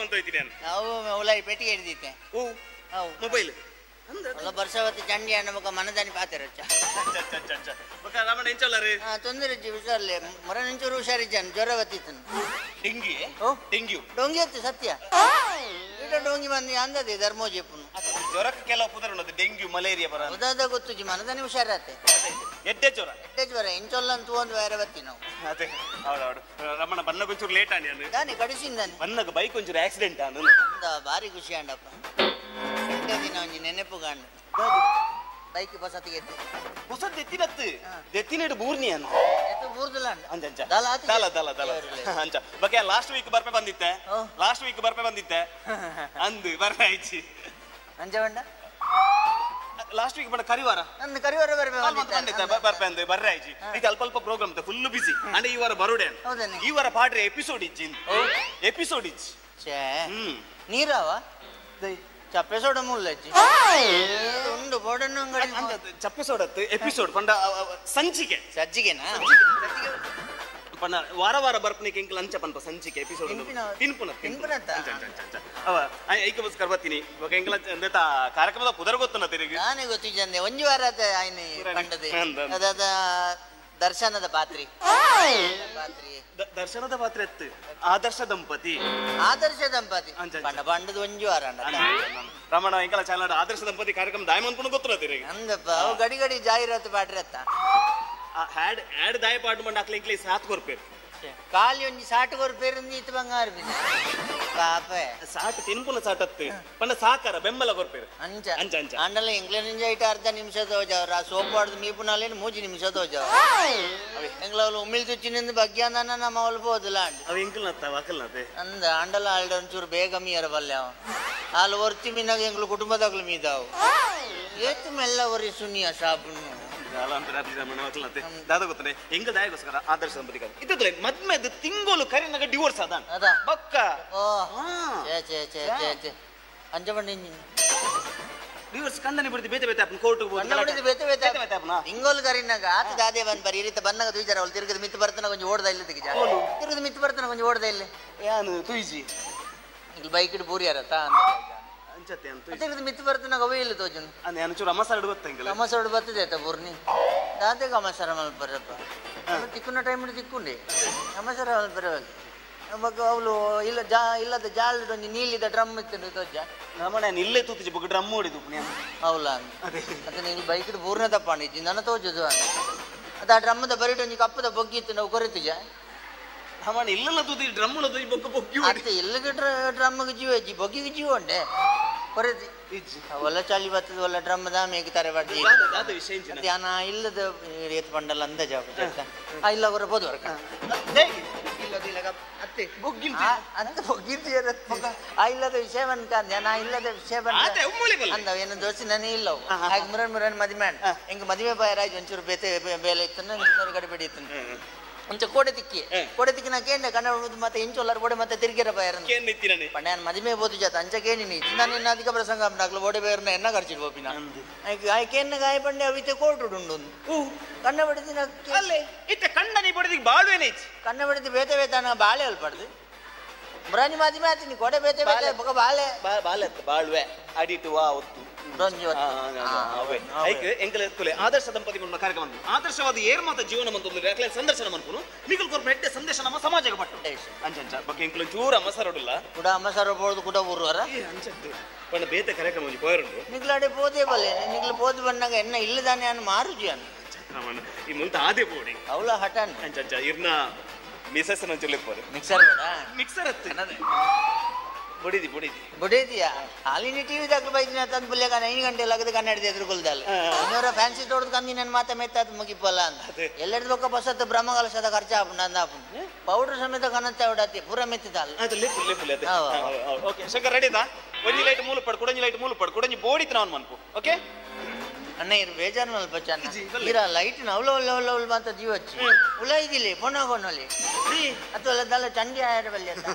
ಅಂತ ಹೋಯ್ತೀನಿ ನಾನು. ಅವು ಉಲಾಯಿ ಪೆಟ್ಟಿಗೆ ಹಿಡ್ದಿತ್ತೆ. ಓ ಮೊಬೈಲ್ ಅಲ್ಲ ವರ್ಷವತ್ತು ಚಂಡಿ ನಮಗ ಮನದಾನಿ ಪಾತಿರಚ್ಚ. ಬೊಕ ರಾಮಣ್ಣ ಎಂಚೊಲ್ಲರು? ತೊಂದರೆ ಇಜ್ಜಿ, ಹುಷಾರ್ಲೆ ಮೊರ ನಿಂಚೂರು ಹುಷಾರಿಜ್ಜಾನು, ಜ್ವರ ಬತ್ತಿತ್ತನು. ಡೆಂಗಿ? ಡೆಂಗ್ಯೂ? ಡೊಂಗಿ ಅತ್ತು ಸತ್ಯ. ಈಟ ಡೊಂಗಿ ಬಂದು ಅಂದದೆ ಧರ್ಮೋಜಿಪ್ಪುನು. ಜ್ವರಕ್ಕೆ ಕೆಲವು ಪುದರ್ ಉಂಟು, ಡೆಂಗ್ಯೂ ಮಲೇರಿಯಾ ಬರ. ಉದಾದ ಗೊತ್ತುಜಿ, ಮನದಾನಿ ಹುಷಾರತ್ತೆ. ಎಡ್ಡೆ ಜ್ವರ? ಎಡ್ಡೆ ಜ್ವರ ಎಂಚೊಲ್ಲ ಅಂತ ಒಂದು ವಾರ ಬತ್ತಿ ನಾವು. ಅದೇ ಹೌದೌದು. ರಮಣ ಬನ್ನಗ ಒಂಚೂರು ಲೇಟ್ ಆನಿ ನಾನು. ದಾನಿ ಕಡಿಸಿಂದಾನೆ. ಬನ್ನಗ ಬೈಕ್ ಒಂಚೂರು ಆಕ್ಸಿಡೆಂಟ್ ಆನು. ಭಾರಿ ಖುಷಿ ಆಂಡಪ್ಪ. ದಿನ ಒಂಜಿ ನೆನಪು ಗಾಂಡು. ಬೈಕ್ ಹೊಸತಿಗೆ ಹೊಸದ್ ಎತ್ತಿನತ್ತು ಎತ್ತಿನಡು ಬೂರ್ನಿ ಅನ್ನು ಬೂರ್ದಲ್ಲ ಅಂಚ ಅಂಚ ದಲ ದಲ ದಲ ಅಂಚ ಬಕ್ಕೆ ಲಾಸ್ಟ್ ವೀಕ್ ಬರ್ಪೆ ಬಂದಿತ್ತೆ, ಲಾಸ್ಟ್ ವೀಕ್ ಬರ್ಪೆ ಬಂದಿತ್ತೆ ಅಂದು ಬರ್ಪೆ ಆಯ್ಚಿ ಅಂಚ ಬಂಡ. ಲಾಸ್ಟ್ ವೀಕ್ ಬಂಡ ಕರಿವಾರ ನಂದು ಕರಿವಾರ ಬರ್ಪೆ ಬಂದಿತ್ತೆ, ಬರ್ಪೆ ಅಂದು ಬರ್ರೆ ಆಯ್ಚಿ. ಈಗ ಅಲ್ಪ ಅಲ್ಪ ಪ್ರೋಗ್ರಾಮ್ ಫುಲ್ ಬಿಸಿ ಅಂದ್ರೆ ಈ ವಾರ ಬರುಡೆ ಈ ವಾರ ಪಾಡ್ರೆ ಎಪಿಸೋಡ್ ಇಚ್ಚಿ, ಎಪಿಸೋಡ್ ಇಚ್ಚಿ. ನೀರಾವ ಚಪ್ಪೆ ಸೋಡ ಮುಲ್ಲಜ್ಜಿ ಉಂಡು ಬೋಡನ್ನು ಅಂಗಡಿ ಚಪ್ಪೆ ಸೋಡತ್ತು ಎಪಿಸೋಡ್ ಪಂಡ ಸಂಚಿಕೆ ಸಜ್ಜಿಗೆನಾ ಪಂಡ ವಾರ ವಾರ ಬರ್ಪನಿಗೆ ಎಂಕ್ ಲಂಚ ಪನ್ಪ ಸಂಚಿಕೆ ಎಪಿಸೋಡ್ ತಿನ್ಪುನ ತಿನ್ಪುನತ್ತ ಅವ ಐಕೋಸ್ಕರ ಬರ್ತೀನಿ ಇವಾಗ ಎಂಕ್ಲ ಅಂದೇತ ಕಾರ್ಯಕ್ರಮದ ಪುದರ್ ಗೊತ್ತನ ತಿರುಗಿ ನಾನೇ ಗೊತ್ತಿದ್ದೆ ಒಂಜಿ ವಾರ ಆಯ್ನೆ ಪಂಡದೆ ಅದಾದ ದರ್ಶನದ ಪಾತ್ರಿ ಪಾತ್ರಿ ದರ್ಶನದ ಪಾತ್ರೆ ಎತ್ತು ಆದರ್ಶ ದಂಪತಿ, ಆದರ್ಶ ದಂಪತಿ ಪಂಡ ಪಂಡದ ಒಂಜಿ ವಾರ ರಮಣ ಎಂಕಲ ಚಾನಲ್ ಆದರ್ಶ ದಂಪತಿ ಕಾರ್ಯಕ್ರಮ ದಾಯಮನ್ ಗೊತ್ತಿಲ್ಲ ತಿರುಗಿ ಅಂದಪ್ಪ ಅವು ಗಡಿ ಗಡಿ ಜಾಹೀರಾತು ಪಾಟ್ರಿ ಅತ್ತ ಹ್ಯಾಡ್ ಹ್ಯಾಡ್ ದಾಯ ಪಾಡು ಮಂಡ ಅಕ್ಲೆ ಇಂಕ್ಲೆ ಸಾತ್ ಕೊರ್ಪೇರು ಖಾಲಿ ಒಂಜಿ ಸಾಟ್ ಕೊರ್ಪೇರು ಇತ್ತು ಬಂಗಾರ ಪಾಪ ಸಾಟ್ ತಿನ್ಪುನ ಸಾಟತ್ತು ಪಂಡ ಸಾಕಾರ ಬೆಂಬಲ ಕೊರ್ಪೇರು ಅಂಚ ಅಂಚ ಅಂಚ ಅಂಡಲ ಇಂಗ್ಲೆಂಡ್ ಐಟ ಅರ್ಧ ನಿಮಿಷ ತೋಜಾವ್ರ ಆ ಸೋಪ್ ಹೊಡೆದು ಮೀಪುನಾಲೇನು ಮೂಜಿ ನಿಮಿಷ ತೋಜಾವ್ ಎಂಗ್ಲ ಅವಳು ಉಮ್ಮಿಲ್ ತುಚ್ಚಿನಿಂದ ಬಗ್ಗ್ಯಾನ ನಮ್ಮ ಅವಳು ಬೋದಿಲ್ಲ ಅಂಡ ಅವ ಎಂಕಲ್ನತ್ತ ವಕಲ್ನತ್ತೆ ಅಂದ ಅಂಡಲ ಆಲ್ಡ ಒಂಚೂರು ಬೇಗ ಮೀಯರ ಬಲ್ಲೆ ಅವ ಆಲ್ ಒರ್ತಿ ಮೀನಾಗ ಎಂಗ್ಲು ಕುಟುಂಬದಾಗ್ಲು ಮೀದಾವು ಏತು ಮೆಲ್ಲ ಒರಿ ಸುನಿಯ ಸಾಬುನು ದಾದ ಗೊತ್ತನೆ ಎಂಗ ದಾಯಗೋಸ್ಕರ ಆದರ್ಶ ದಂಪತಿ ಇದ್ದಲ್ಲ ಮದ್ಮೆದ ತಿಂಗಳು ಕರಿನಾಗ ಡಿವೋರ್ಸ್ ಅದ ಅದ ಬಕ್ಕ ಓ ಚೇ ಚೇ ಚೇ ಚೇ ಚೇ ಅಂಚ ಬಂಡಿ ಡಿವೋರ್ಸ್ ಕಂದನೆ ಬಿಡ್ತಿ ಬೇತೆ ಬೇತೆ ಅಪ್ಪನ ಕೋರ್ಟ್ ಹೋಗಿ ಬೇತೆ ಬೇತೆ ಬೇತೆ ಅಪ್ಪನ ತಿಂಗಳು ಕರಿನಾಗ ಆತ ದಾದೆ ಬಂದ್ ಬರಿ ಈ ರೀತಿ ಬನ್ನಾಗ ತುಯ್ಜಾರ ಅವಳು ತಿರುಗದ ಮಿತ್ತು ಬರ್ತಾನ ಕೊಂಚ ಓಡ್ದ ಇಲ್ಲ ತಿಗಿಜ ತಿರುಗದ ಮಿತ್ತು ಬರ್ತಾನ ಕೊಂಚ ಓಡ್ದ ಇಲ್ಲ ಯಾನು ತುಯ್ಜಿ ಇಲ್ಲಿ ಬೈಕ್ ಇಟ್ಟು ಬೂರಿಯಾರತ್ತ ಅಂಚತೆ ಅಂತ ತಿರುಗದ ಮಿತ್ತು ಬರ್ತಾನ ಅವೇ ಇಲ್ಲ ತೋಜನು ಅಂದೆ ಅನುಚೂರು ಅಮಸರಡು ಗೊತ್ತಂಗಿಲ್ಲ ಅಮಸರಡು ಬರ್ತದೆ ಆಯ್ತಾ ಬೂರ್ನಿ ದಾದೆಗೆ ಅಮಸರ ಮಲ್ಪರಪ್ಪ ತಿಕ್ಕುನ ಟೈಮ್ ತಿಕ್ಕೊಂಡೆ ಅಮಸರ ಮಲ್ಪರವಾಗಿ ನಮಗ ಅವಳು ಇಲ್ಲ ಜಾ ಇಲ್ಲದ ಜಾಲದ ಒಂಜಿ ನೀಲಿದ ಡ್ರಮ್ ಇತ್ತು ತೋಜ ನಮ್ಮನೆ ಇಲ್ಲೇ ತೂತಿಜಿ ಬೊಕ್ಕ ಡ್ರಮ್ ಹೊಡಿದು ಹೌಲಾ ಅದೇ ಅದೇ ನೀವು ಬೈಕ್ ಪೂರ್ಣ ತಪ್ಪಾಣಿಜ್ಜಿ ನನ್ನ ತೋಜದು ಅದು ಆ ಡ್ರಮ್ಮದ ಬರಿಟು ಒಂಜಿ ಕಪ್ಪದ ಬೊಗ್ಗಿ ಇತ್ತು ನಾವು ಕೊರಿತಿಜ ನಮ್ಮನೆ ಇಲ್ಲೆಲ್ಲ ತೂತಿ ಡ್ರಮ್ ತೂತಿ ಬೊಕ್ಕ ಬೊಗ್ಗಿ ಅತ್ತೆ ಇಲ್ಲಿಗೆ ಡ್ರಮ್ಗೆ ಜೀವ ಇಜ್ಜಿ ಬೊಗ್ಗಿಗೆ ಜೀವ ಉಂಡೆ ಕೊರತಿ ಒಲ್ಲ ಚಾಲಿ ಬರ್ತದ ಒಲ್ಲ ಡ್ರಮ್ ದಾಮೇಗೆ ತಾರೆ ಬಾಡಿ ಧ್ಯಾನ ಇಲ್ಲದ ಏತ್ ಬಂಡಲ್ ಅಂದ ಜಾಬ ಆ ಇಲ್ಲ ಅವರ ಬೋದು ಹೊರಕ ಆ ಇಲ್ಲದ ವಿಷಯ ಬಂತ ನಾ ಇಲ್ಲದ ವಿಷಯ ಬಂದ ಅಂದ ಏನು ದೋಸೆ ನಾನೇ ಇಲ್ಲ ಹಾಗೆ ಮುರನ್ ಮುರನ್ ಮದುವೆ ಹಿಂಗ ಮದುವೆ ಬಾಯರಾಜ್ ಒಂಚೂರು ಬೇತೆ ಬೇಲೆ ಇತ್ತು ಗಡಿಬಿಡಿ ಇತ್ತು ಒಂಚ ಕೋಡೆ ತಿಕ್ಕಿ ಕೋಡೆ ತಿಕ್ಕಿ ನಾ ಕೇಂದ್ರ ಕನ್ನಡ ಮತ್ತೆ ಇಂಚೊಲ್ಲಾರ ಬೋಡೆ ಮತ್ತೆ ತಿರುಗಿರ ಬಾಯರ್ ಪಂಡ ನಾನು ಮದುವೆ ಬೋದು ಜಾತ ಅಂಚ ಕೇಣಿನಿ ನಾನು ಇನ್ನು ಅಧಿಕ ಪ್ರಸಂಗ ನಾಕ್ಲು ಬೋಡೆ ಬೇರ್ನ ಎನ್ನ ಖರ್ಚಿಡ್ ಬೋಪಿನ ಆಯ್ಕೆ ಗಾಯ ಪಂಡೆ ಅವಿತೆ ಕೋಟು ಉಂಡು ಕಣ್ಣ ಬಡಿದಿ ಅಲ್ಲೇ ಇತ್ತ ಕಣ್ಣನಿ ಬಡಿದಿ ಬಾಳುವೇನೆ ಕಣ್ಣ ಬಡಿದಿ ಬೇತೆ ಬೇತಾನ ಬಾಳೆ ಅಲ್ಪಡ್ದು ಮುರಾನಿ ಮದುವೆ ಆತೀನಿ ಕೋಡೆ ಬೇತೆ ಬೇತೆ ಬೊಕ ಬಾಳೆ ಬಾಳೆ ಬಾಳುವೆ ಅಡಿಟು ವಾ ಒತ್ತು ಆದರ್ಶ ದಂಪತಿ ಕಾರ್ಯಕ್ರಮ ಆದರ್ಶವಾದ ಏರ್ಮಾತ ಜೀವನ ಮಂತೊಂದು ಸಂದರ್ಶನ ಮನ್ಪುನು ನಿಗಲ್ ಕೊರ್ಪ ಎಡ್ಡೆ ಸಂದೇಶ ನಮ್ಮ ಸಮಾಜಕ್ಕೆ ಪಟ್ಟು ಅಂಚ ಅಂಚ ಬೊಕ್ಕ ಎಂಕುಲು ಚೂರ ಅಮಸರಡುಲ್ಲ ಕೂಡ ಅಮಸರ ಪೋದು ಕೂಡ ಊರುವರ ಅಂಚತ್ತು ಪಂಡ ಬೇತೆ ಕಾರ್ಯಕ್ರಮ ಒಂಜಿ ಪೋಯರುಂಡು ನಿಗ್ಲಾಡೆ ಪೋದೆ ಬಲ್ಲೆ ನಿಗ್ಲು ಪೋದು ಬಂದಾಗ ಎನ್ನ ಇಲ್ಲದಾನೆ ಅನ್ನು ಮಾರುಜಿ ಅನ್ನು ಈ ಮುಂತ ಆದೆ ಪೋಡಿ ಅವಳ ಹಠಾನ್ ಅಂಚ ಅಂಚ ಇರ್ನ ಮಿಸಸ್ ನಂಚುಲೆ ಪೋರೆ ಮಿಕ್ಸರ್ ಬೇಡ ಮಿಕ್ಸರ್ ಅತ್ತು ಬುಡಿದಿ ಬುಡಿದಿ ಬುಡಿದಿಯಾ ಹಾಲಿನ ಟಿವಿ ದಾಖಲು ಬೈದಿನ ತಂದು ಪುಲ್ಯ 5 ಗಂಟೆ ಲಗದ ಕನ್ನಡದ ಎದುರುಗೊಳ್ದಲ್ಲ ಇನ್ನೂರ ಫ್ಯಾನ್ಸಿ ತೋಡದ ಕಮ್ಮಿ ನನ್ನ ಮಾತ ಮೆತ್ತ ಮುಗಿಪಲ್ಲ ಅಂತ ಎಲ್ಲೆರಡು ಬೊಕ್ಕ ಬಸತ್ತು ಬ್ರಹ್ಮಕಲಶದ ಖರ್ಚು ಆಪುಂಡು ಅಂದ ಆಪುಂಡು ಪೌಡರ್ ಸಮೇತ ಕನತ್ತ ಅವಡತಿ ಪೂರ ಮೆತ್ತಿದಲ್ಲ ಓಕೆ ಶಂಕರ್ ರೆಡಿ ಒಂಜಿ ಲೈಟ್ ಮೂಲು ಪಡ್ ಕುಡಂಜಿ ಲೈಟ್ ಮೂಲು ಪಡ್ ಕುಡಂಜಿ ಬೋಡಿತ್ ನಾವು ಮನ್ಪು ಓಕೆ ಅಣ್ಣ ಇರು ಬೇಜಾರು ಮಲ್ಪ ಚನ್ನ ಇರ ಲೈಟ್ ಅವಳು ಅವಳು ಅವಳು ಅವಳು ಅಂತ ಜೀವಚ್ಚಿ ಉಲಾಯ್ದಿಲ್ಲ ಪೊನಗೊನೊಲಿ ಅಥವಾ ದಲ್ಲ ಚಂಡಿ ಆಯರ ಬಲ್ಲಿ ಅಂತ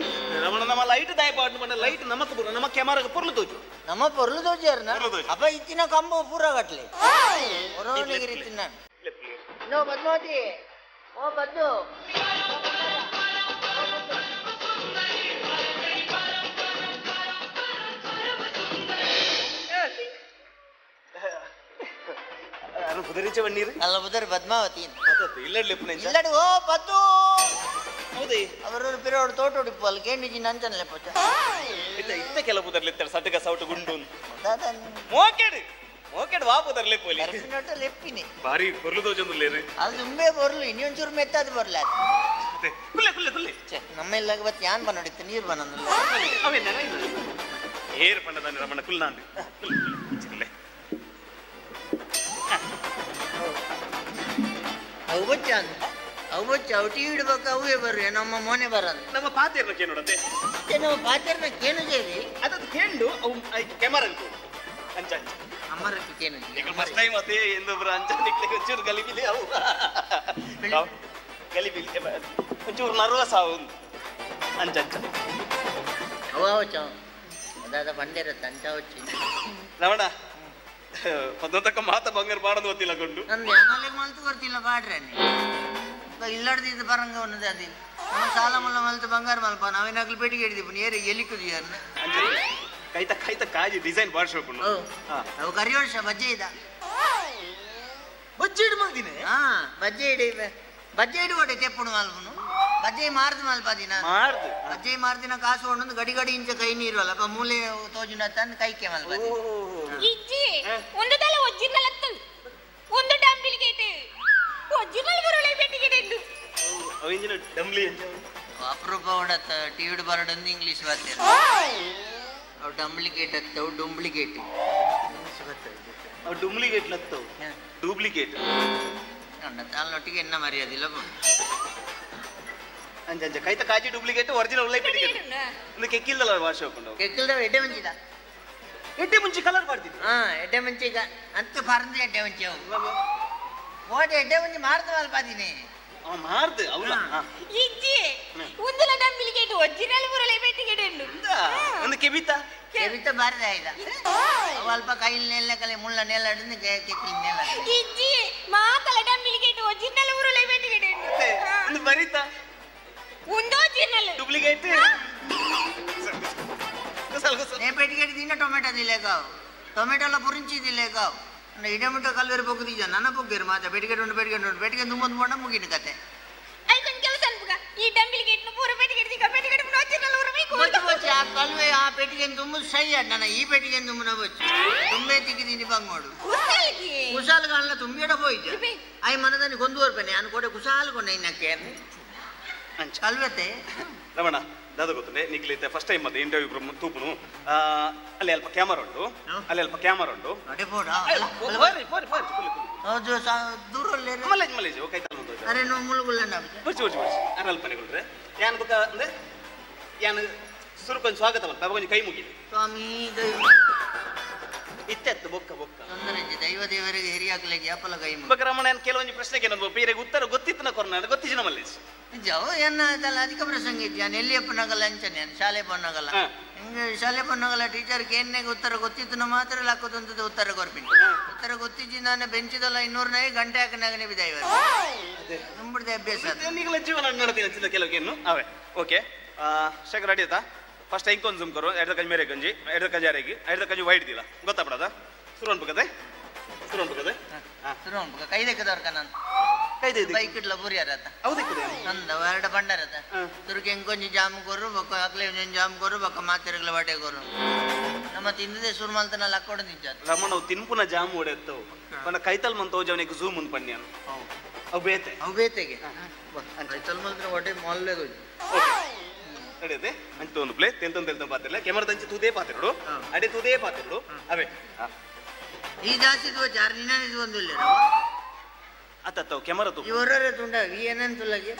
ನಮ್ಮ ಲೈಟ್ ದಾಯ ಪಾಡ್ ಬಂದ ಲೈಟ್ ನಮಕ್ ಪೂರ ನಮ್ಮ ಕ್ಯಾಮರಾಗ ಪೊರ್ಲು ತೋಜು ನಮ್ಮ ಪೊರ್ಲು ತೋಜಾರನ ಅಪ್ಪ ಇತ್ತಿನ ಕಂಬ ಪೂರ ಕಟ್ಲಿ ಹೊರಗಿರಿತಿನ ನೋ ಪದ್ಮಾವತಿ ಓ ಪದ್ದು ಅರ್ನ ಪುದರಿಚೆ ಬಣ್ಣೀರು ಅಲ್ಲ ಪುದರ್ ಪದ್ಮಾವತಿ ಇಲ್ಲಡ್ಲಿ ಇಲ್ಲಡು ಓ ಪದ್ದು ಹೌದೇ ಅವರು ಪಿರೋಡು ತೋಟ ಉಡುಪು ಅಲ್ಲಿ ಕೇಂದ್ರಿ ನಂಚನಲೆ ಪೋಚ ಇತ್ತ ಇತ್ತ ಕೆಲ ಪುದರ್ಲಿ ಇತ್ತಾರೆ ಸಟಕ ಸೌಟು ಗುಂಡು ಮೋಕೆಡು ಮೋಕೆಡು ವಾ ಪುದರ್ಲೆ ಪೋಲಿ ಲೆಪ್ಪಿನಿ ಭಾರಿ ಕೊರ್ಲು ದೋಜೊಂದುಲ್ಲೇರು ಅದು ತುಂಬೇ ಬರ್ಲು ಇನ್ನೊಂಚೂರು ಮೆತ್ತಾದ ಬರ್ಲ ಕುಲ್ಲೆ ಕುಲ್ಲೆ ಕುಲ್ಲೆ ನಮ್ಮ ಇಲ್ಲಾಗ ಬತ್ ಯಾನ್ ಬನ್ನೋಡಿತ್ತು ನೀರು ಬನ್ನೊಂದಿಲ್ಲ ಅವೇನ ಏರ್ ಪಂಡದಾನೆ ರಮಣ ಕುಲ್ನಾಂದು ಕುಲ್ಲೆ ಅವು ಬಚ್ಚ ಅವು ಬಚ್ಚ ಅವು ಟಿ ಇಡ್ಬೇಕು ಅವೇ ಬರ್ರಿ ನಮ್ಮ ಮೋನೆ ಬರಂದು ನಮ್ಮ ಪಾತೇರ್ನ ಕೇನೋಡತ್ತೆ ನಮ್ಮ ಪಾತೇರ್ನ ಕೇನು ಜೇರಿ ಅದದು ಕೇಂಡು ಅವು ಕ್ಯಾಮರಾ ಅಂಚ ಅಂಚ ಅಮ್ಮರಕ್ಕೆ ಕೇನು ಈಗ ಫಸ್ಟ್ ಟೈಮ್ ಅದೇ ಎಂದೊಬ್ರು ಅಂಚ ನಿಕ್ಲೆ ಒಂಚೂರು ಗಲಿಬಿಲಿ ಅವು ಗಲಿಬಿಲಿ ಒಂಚೂರು ನರ್ವಸ್ ಅವು ಅಂಚ ಅಂಚ ಅವು ಅವಚ್ಚ ಅದಾದ ಬಂದಿರತ್ತೆ ಅಂಚ ಅವಚ್ಚಿ ರಮಣ ಪದ್ಮತಕ್ಕ ಮಾತ ಬಂಗಾರ ಬಾಡದು ಗೊತ್ತಿಲ್ಲ ಕೊಂಡು ನಂದು ಯಾನಲ್ಲಿಗೆ ಮಲ್ತು ಗೊತ್ತಿಲ್ಲ ಬಾಡ್ರೆ ಇಲ್ಲಾಡ್ದಿದ್ದು ಬರಂಗ ಒಂದದೆ ಅದು ನಮ್ಮ ಸಾಲ ಮಲ್ಲ ಮಲ್ತು ಬಂಗಾರ ಮಲ್ಪ ನಾವೇನಾಗ್ಲಿ ಪೇಟಿಗೆ ಹಿಡಿದಿಪ್ಪ ನೇರ ಎಲಿಕುದು ಯಾರನ್ನ ಕೈತ ಕೈತ ಕಾಜಿ ಡಿಸೈನ್ ಬಾಡ್ಸೋಕೊಂಡು ಅವು ಕರಿ ವರ್ಷ ಬಜ್ಜೆ ಇದ ಬಜ್ಜೆ ಇಡು ಮಲ್ದಿನಿ ಹಾ ಬಜ್ಜೆ ಇಡಿ ಬಜ್ಜೆ ಇಡು ಒಡೆ ತೆಪ್ಪುಡು ಮಲ್ಪುನು ಬಜ್ಜೆ ಮಾರ್ದು ಮಲ್ಪ ದಿನ ಮಾರ್ದು ಬಜ್ಜೆ ಮಾರ್ದಿನ ಕಾಸು ಒಂದೊಂದು ಗಡಿ ಗಡಿ ಇಂಚ ಕೈ ನೀರು ಅಲ್ಲ ಮೂಲೆ ತೋಜುನ ತಂದು ಕೈಕೆ ಮಲ್ಪ ಇಜ್ಜಿ ಒಂದು ತಲೆ ಒಜ್ಜಿನಲ್ ಅತ್ತು ಒಂದು ಡಂಬಿಲಿಗೇಟ್ ಒಜ್ಜಿನಲ್ ಬರುಳೆ ಪೆಟ್ಟಿಗೆ ಇದ್ದು ಅವು ಇಂಜಿನ ಡಂಬ್ಲಿ ಅಪರೂಪ ಹೊಡತ್ತ ಟಿವಿಡ್ ಬರಡಂದು ಇಂಗ್ಲಿಷ್ ಬಾತೆ ಅವು ಡಂಬ್ಲಿಕೇಟ್ ಅತ್ತವು ಡೂಂಬ್ಲಿಕೇಟ್ ಇಂಗ್ಲಿಷ್ ಬರ್ತದೆ ಅವು ಡೂಪ್ಲಿಕೇಟ್ ಲತ್ತವು ಡೂಪ್ಲಿಕೇಟ್ ಅಲ್ಲೊಟ್ಟಿಗೆ ಎನ್ನ ಮರ್ಯಾದಿಲ್ಲ ಅಂಚ ಅಂಚ ಕೈತ ಕಾಜಿ ಡೂಪ್ಲಿಕೇಟ್ ಒರಿಜಿನಲ್ ಉಳ್ಳೈ ಪೆಟ್ಟಿಗೆ ಒಂದು ಕೆಕ್ಕಿಲ್ದಲ್ಲ ವಾಶ್ ಹಾಕೊಂಡು ಕೆಕ್ಕಿಲ್ದ ಎಡ್ಡೆ ಮುಂಚಿದ ಎಡ್ಡೆ ಮುಂಚೆ ಕಲರ್ ಮಾಡ್ತಿದ್ದೆ ಹಾ ಎಡ್ಡೆ ಮುಂಚೆ ಅಂತ ಪರಂದು ಎಡ್ಡೆ ಮುಂಚೆ ಅವು ಓಟೆ ಎಡ್ಡೆ ಮುಂಚೆ ಮಾರ್ದು ಮಲ್ಪಾದಿನಿ ಮಾರ್ದು ಅವಳ ಇಜ್ಜಿ ಒಂದಲ ಡಂಬಿಲಿಕೇಟ್ ಒರಿಜಿನಲ್ ಬರಲೆ ಪೆಟ್ಟಿಗೆ ಒಂದು ಕೆಬಿತ ಕೆಬಿತ ಬಾರದ ಆಯ್ದ ಅಲ್ಪ ಕೈಲಿ ನೆಲ್ಲ ಕಲೆ ಮುಳ್ಳ ನೆಲ್ಲ ಹಿಡಿದು ಕೆಕ್ಕಿಲ್ ನೆಲ್ಲ ಇಜ್ಜಿ ಮಾತಲ ಡಂಬಿಲಿಕೇಟ್ ಒರಿಜಿನಲ್ ಬರಲೆ ಪೆಟ್ಟಿಗೆ ಒಂದು ಬರಿತ ಒಂದು ಒರಿಜಿನಲ್ ಡೂಪ್ಲಿಕೇಟ್ ನೇ ಪೆಟ್ಟಿಗೆ ದಿನ ಟೊಮೆಟೊ ದಿಲೇಗಾವ್ ಟೊಮೆಟೊ ಎಲ್ಲ ಪುರಿಂಚಿ ದಿಲೇಗಾವ್ ಇಡಮುಟ್ಟ ಕಲ್ವೇರು ಪೊಗ್ಗುದೀಜ ನನ್ನ ಪೊಗ್ಗೇರು ಮಾತ ಪೆಟ್ಟಿಗೆ ಉಂಟು ಪೆಟ್ಟಿಗೆ ಉಂಟು ಪೆಟ್ಟಿಗೆ ತುಂಬೊಂದು ಬೋಂಡ ಮುಗಿನ ಕತೆ ಐಕೊಂದು ಕೆಲಸ ಅನ್ಪುಗ ಈ ಡಂಬಿಲಿಕೇಟ್ ಪೂರ ಪೆಟ್ಟಿಗೆ ದಿಗ ಪೆಟ್ಟಿಗೆ ಒರಿಜಿನಲ್ ಊರಬೇಕು ಬೊಚ್ಚು ಬೊಚ್ಚು ಆ ಕಲ್ವೆ ಆ ಪೆಟ್ಟಿಗೆ ತುಂಬು ಸೈ ನನ್ನ ಈ ಪೆಟ್ಟಿಗೆ ತುಂಬುನ ಬೊಚ್ಚು ತುಂಬೆ ತಿಕ್ಕಿದೀನಿ ಬಂಗೋಡು ಕುಸಾಲ್ಗೆ ಕುಸಾಲ್ ಕಾಣಲ ತುಂಬಿಡ ಪೋಯ್ತು I ಮನದಾನಿ ಕೊಂದುವರ್ಪನೆ ಅನ್ ಕೋಡೆ ಕುಸಾಲ್ ಕೊಂಡ ಇನ್ನಕ್ಕೆ ಕಲ್ವೆತೆ ರಮಣ ದಾದ ಗೊತ್ತುಂಡೆ ನಿಕ್ಲೈತೆ ಫಸ್ಟ್ ಟೈಮ್ ಮತ್ತೆ ಇಂಟರ್ವ್ಯೂ ತೂಪುನು ಅಲ್ಲಿ ಅಲ್ಪ ಕ್ಯಾಮರಾ ಉಂಟು ಅಲ್ಲಿ ಅಲ್ಪ ಕ್ಯಾಮರಾ ಉಂಟು ಮಲೇಜ್ ಮಲೇಜ್ ಓಕೆ ಅರೆ ನೋ ಮುಳುಗುಲ್ಲ ಬಚ್ಚು ಬಚ್ಚು ಬಚ್ಚು ನಾನು ಅಲ್ಪನೆಗೊಳ್ರೆ ಯಾನ್ ಬೊಕ್ಕ ಅಂದ್ರೆ ಯಾನ್ ಸುರುಕೊಂದು ಸ್ವಾಗತ ಮಲ್ಪ ಕೊಂಚ ಕೈ ಮುಗಿಲಿ ಸ್ವಾಮಿ ದೈವ ಇತ್ತೆತ್ತು ಬೊಕ್ಕ ಬೊಕ್ಕ ತೊಂದರೆ ದೈವ ದೇವರಿಗೆ ಹಿರಿಯಾಗ್ಲಿಕ್ಕೆ ಯಾಪಲ ಕೈ ಮುಗಿ ಬೊಕ್ಕ ರಮಣ ಯಾನ್ ಕೆಲವೊಂದು ಪ್ರಶ್ನೆಗೆ ಏನೊಂದು ಬೇರೆ ಉತ್ತರ ಗೊತ್ತಿತ್ತು ಕೊರ್ನ ಗೊತ್ತಿಜಿನ ಮಲ್ಲೇಜ್ ನಿಜವು ಏನಾಯ್ತಲ್ಲ ಅಧಿಕ ಪ್ರಸಂಗ ಇತ್ತು ನಾನು ಎಲ್ಲಿ ಅಪ್ಪನಾಗಲ್ಲ ಅಂಚನೆ ಶಾಲೆ ಪನ್ನಾಗಲ್ಲ ಹಿಂಗೆ ಶಾಲೆ ಪನ್ನಾಗಲ್ಲ ಟೀಚರ್ ಏನೇ ಉತ್ತರ ಗೊತ್ತಿತ್ತು ಮಾತ್ರ ಲಾಕೋದಂತದ ಉತ್ತರ ಕೊರ್ಪಿನಿ ಉತ್ತರ ಗೊತ್ತಿದ್ದು ನಾನು ಬೆಂಚಿದಲ್ಲ 200 ಗಂಟೆ ಹಾಕನಾಗನೇ ಬಿದ್ದಾಯಿವ ತುಂಬಿಡ್ದೆ ಅಭ್ಯಾಸ ಜೀವನ ನಡತೀನಿ ಕೆಲವು ಅವೇ ಓಕೆ ಶೇಖರ್ ರೆಡಿ ಆಯ್ತಾ ಫಸ್ಟ್ ಇಂಕೊಂದು ಜುಮ್ ಕರು ಎರಡು ಕಜ್ ಮೇರೆ ಗಂಜಿ ಎರಡು ಕಜ್ ಯಾರಿಗೆ ಎರಡು ಕಜ್ ವೈಟ್ ದಿಲ್ಲ ಗೊತ್ತಾಪಡದ ಸುರು ಅನ್ಬೇಕದೆ ಸುರು ಅನ್ಬೇಕದೆ ಸುರು ಅನ್ಬೇಕ ಕೈ ದಕ್ಕದವ್ರಕ ನಾನು ಬೈಕ್ ಇಡ್ಲ ಬುರಿಯಾರತ್ತ ಅಂದ ಎರಡು ಬಂಡಾರತ್ತ ತುರುಕಿ ಎಂಕೊಂಜಿ ಜಾಮ್ ಕೊರು ಬೊಕ್ಕ ಅಕ್ಲೆ ಜಾಮ್ ಕೊರು ಬೊಕ್ಕ ಮಾತಿರಗ್ಲ ವಾಟೆ ಕೊರು ನಮ್ಮ ತಿಂದದೆ ಸುರು ಮಲ್ತನ ಲಕ್ಕೊಡ ನಿಜ ರಮಣ ತಿನ್ಪುನ ಜಾಮ್ ಓಡೆತ್ತವು ಪಂಡ ಕೈತಲ್ ಮಂತ ಹೋಜವನಿಗೆ ಝೂಮ್ ಮುಂದ್ ಪನ್ಯಾನು ಅವು ಬೇತೆ ಅವು ಬೇತೆಗೆ ಕೈತಲ್ ಮಲ್ತ್ರ ಹೊಟ್ಟೆ ಮೊಲ್ಲೆ ನಡೆಯುತ್ತೆ ಅಂಚು ಒಂದು ಪ್ಲೇ ತೆಲ್ತೊಂದು ತೆಲ್ತೊಂದು ಪಾತಿರಲ್ಲ ಕ್ಯಾಮರಾ ತಂಚಿ ತೂದೇ ಪಾತಿರಡು ಅಡೆ ತೂದೇ ಪಾತಿರಡು ಅವೇ ಈ ಜಾಸ್ತಿ ಚಾರ್ ನಿನ್ನ ಇದು ಒಂದು ಇಲ್ಲ ಅತ್ತತ್ತವು ಕ್ಯಾಮರಾ ತೂಪು ಇವರೇ ತುಂಡ ಈ ಏನಂತುಲ್ಲಗೆ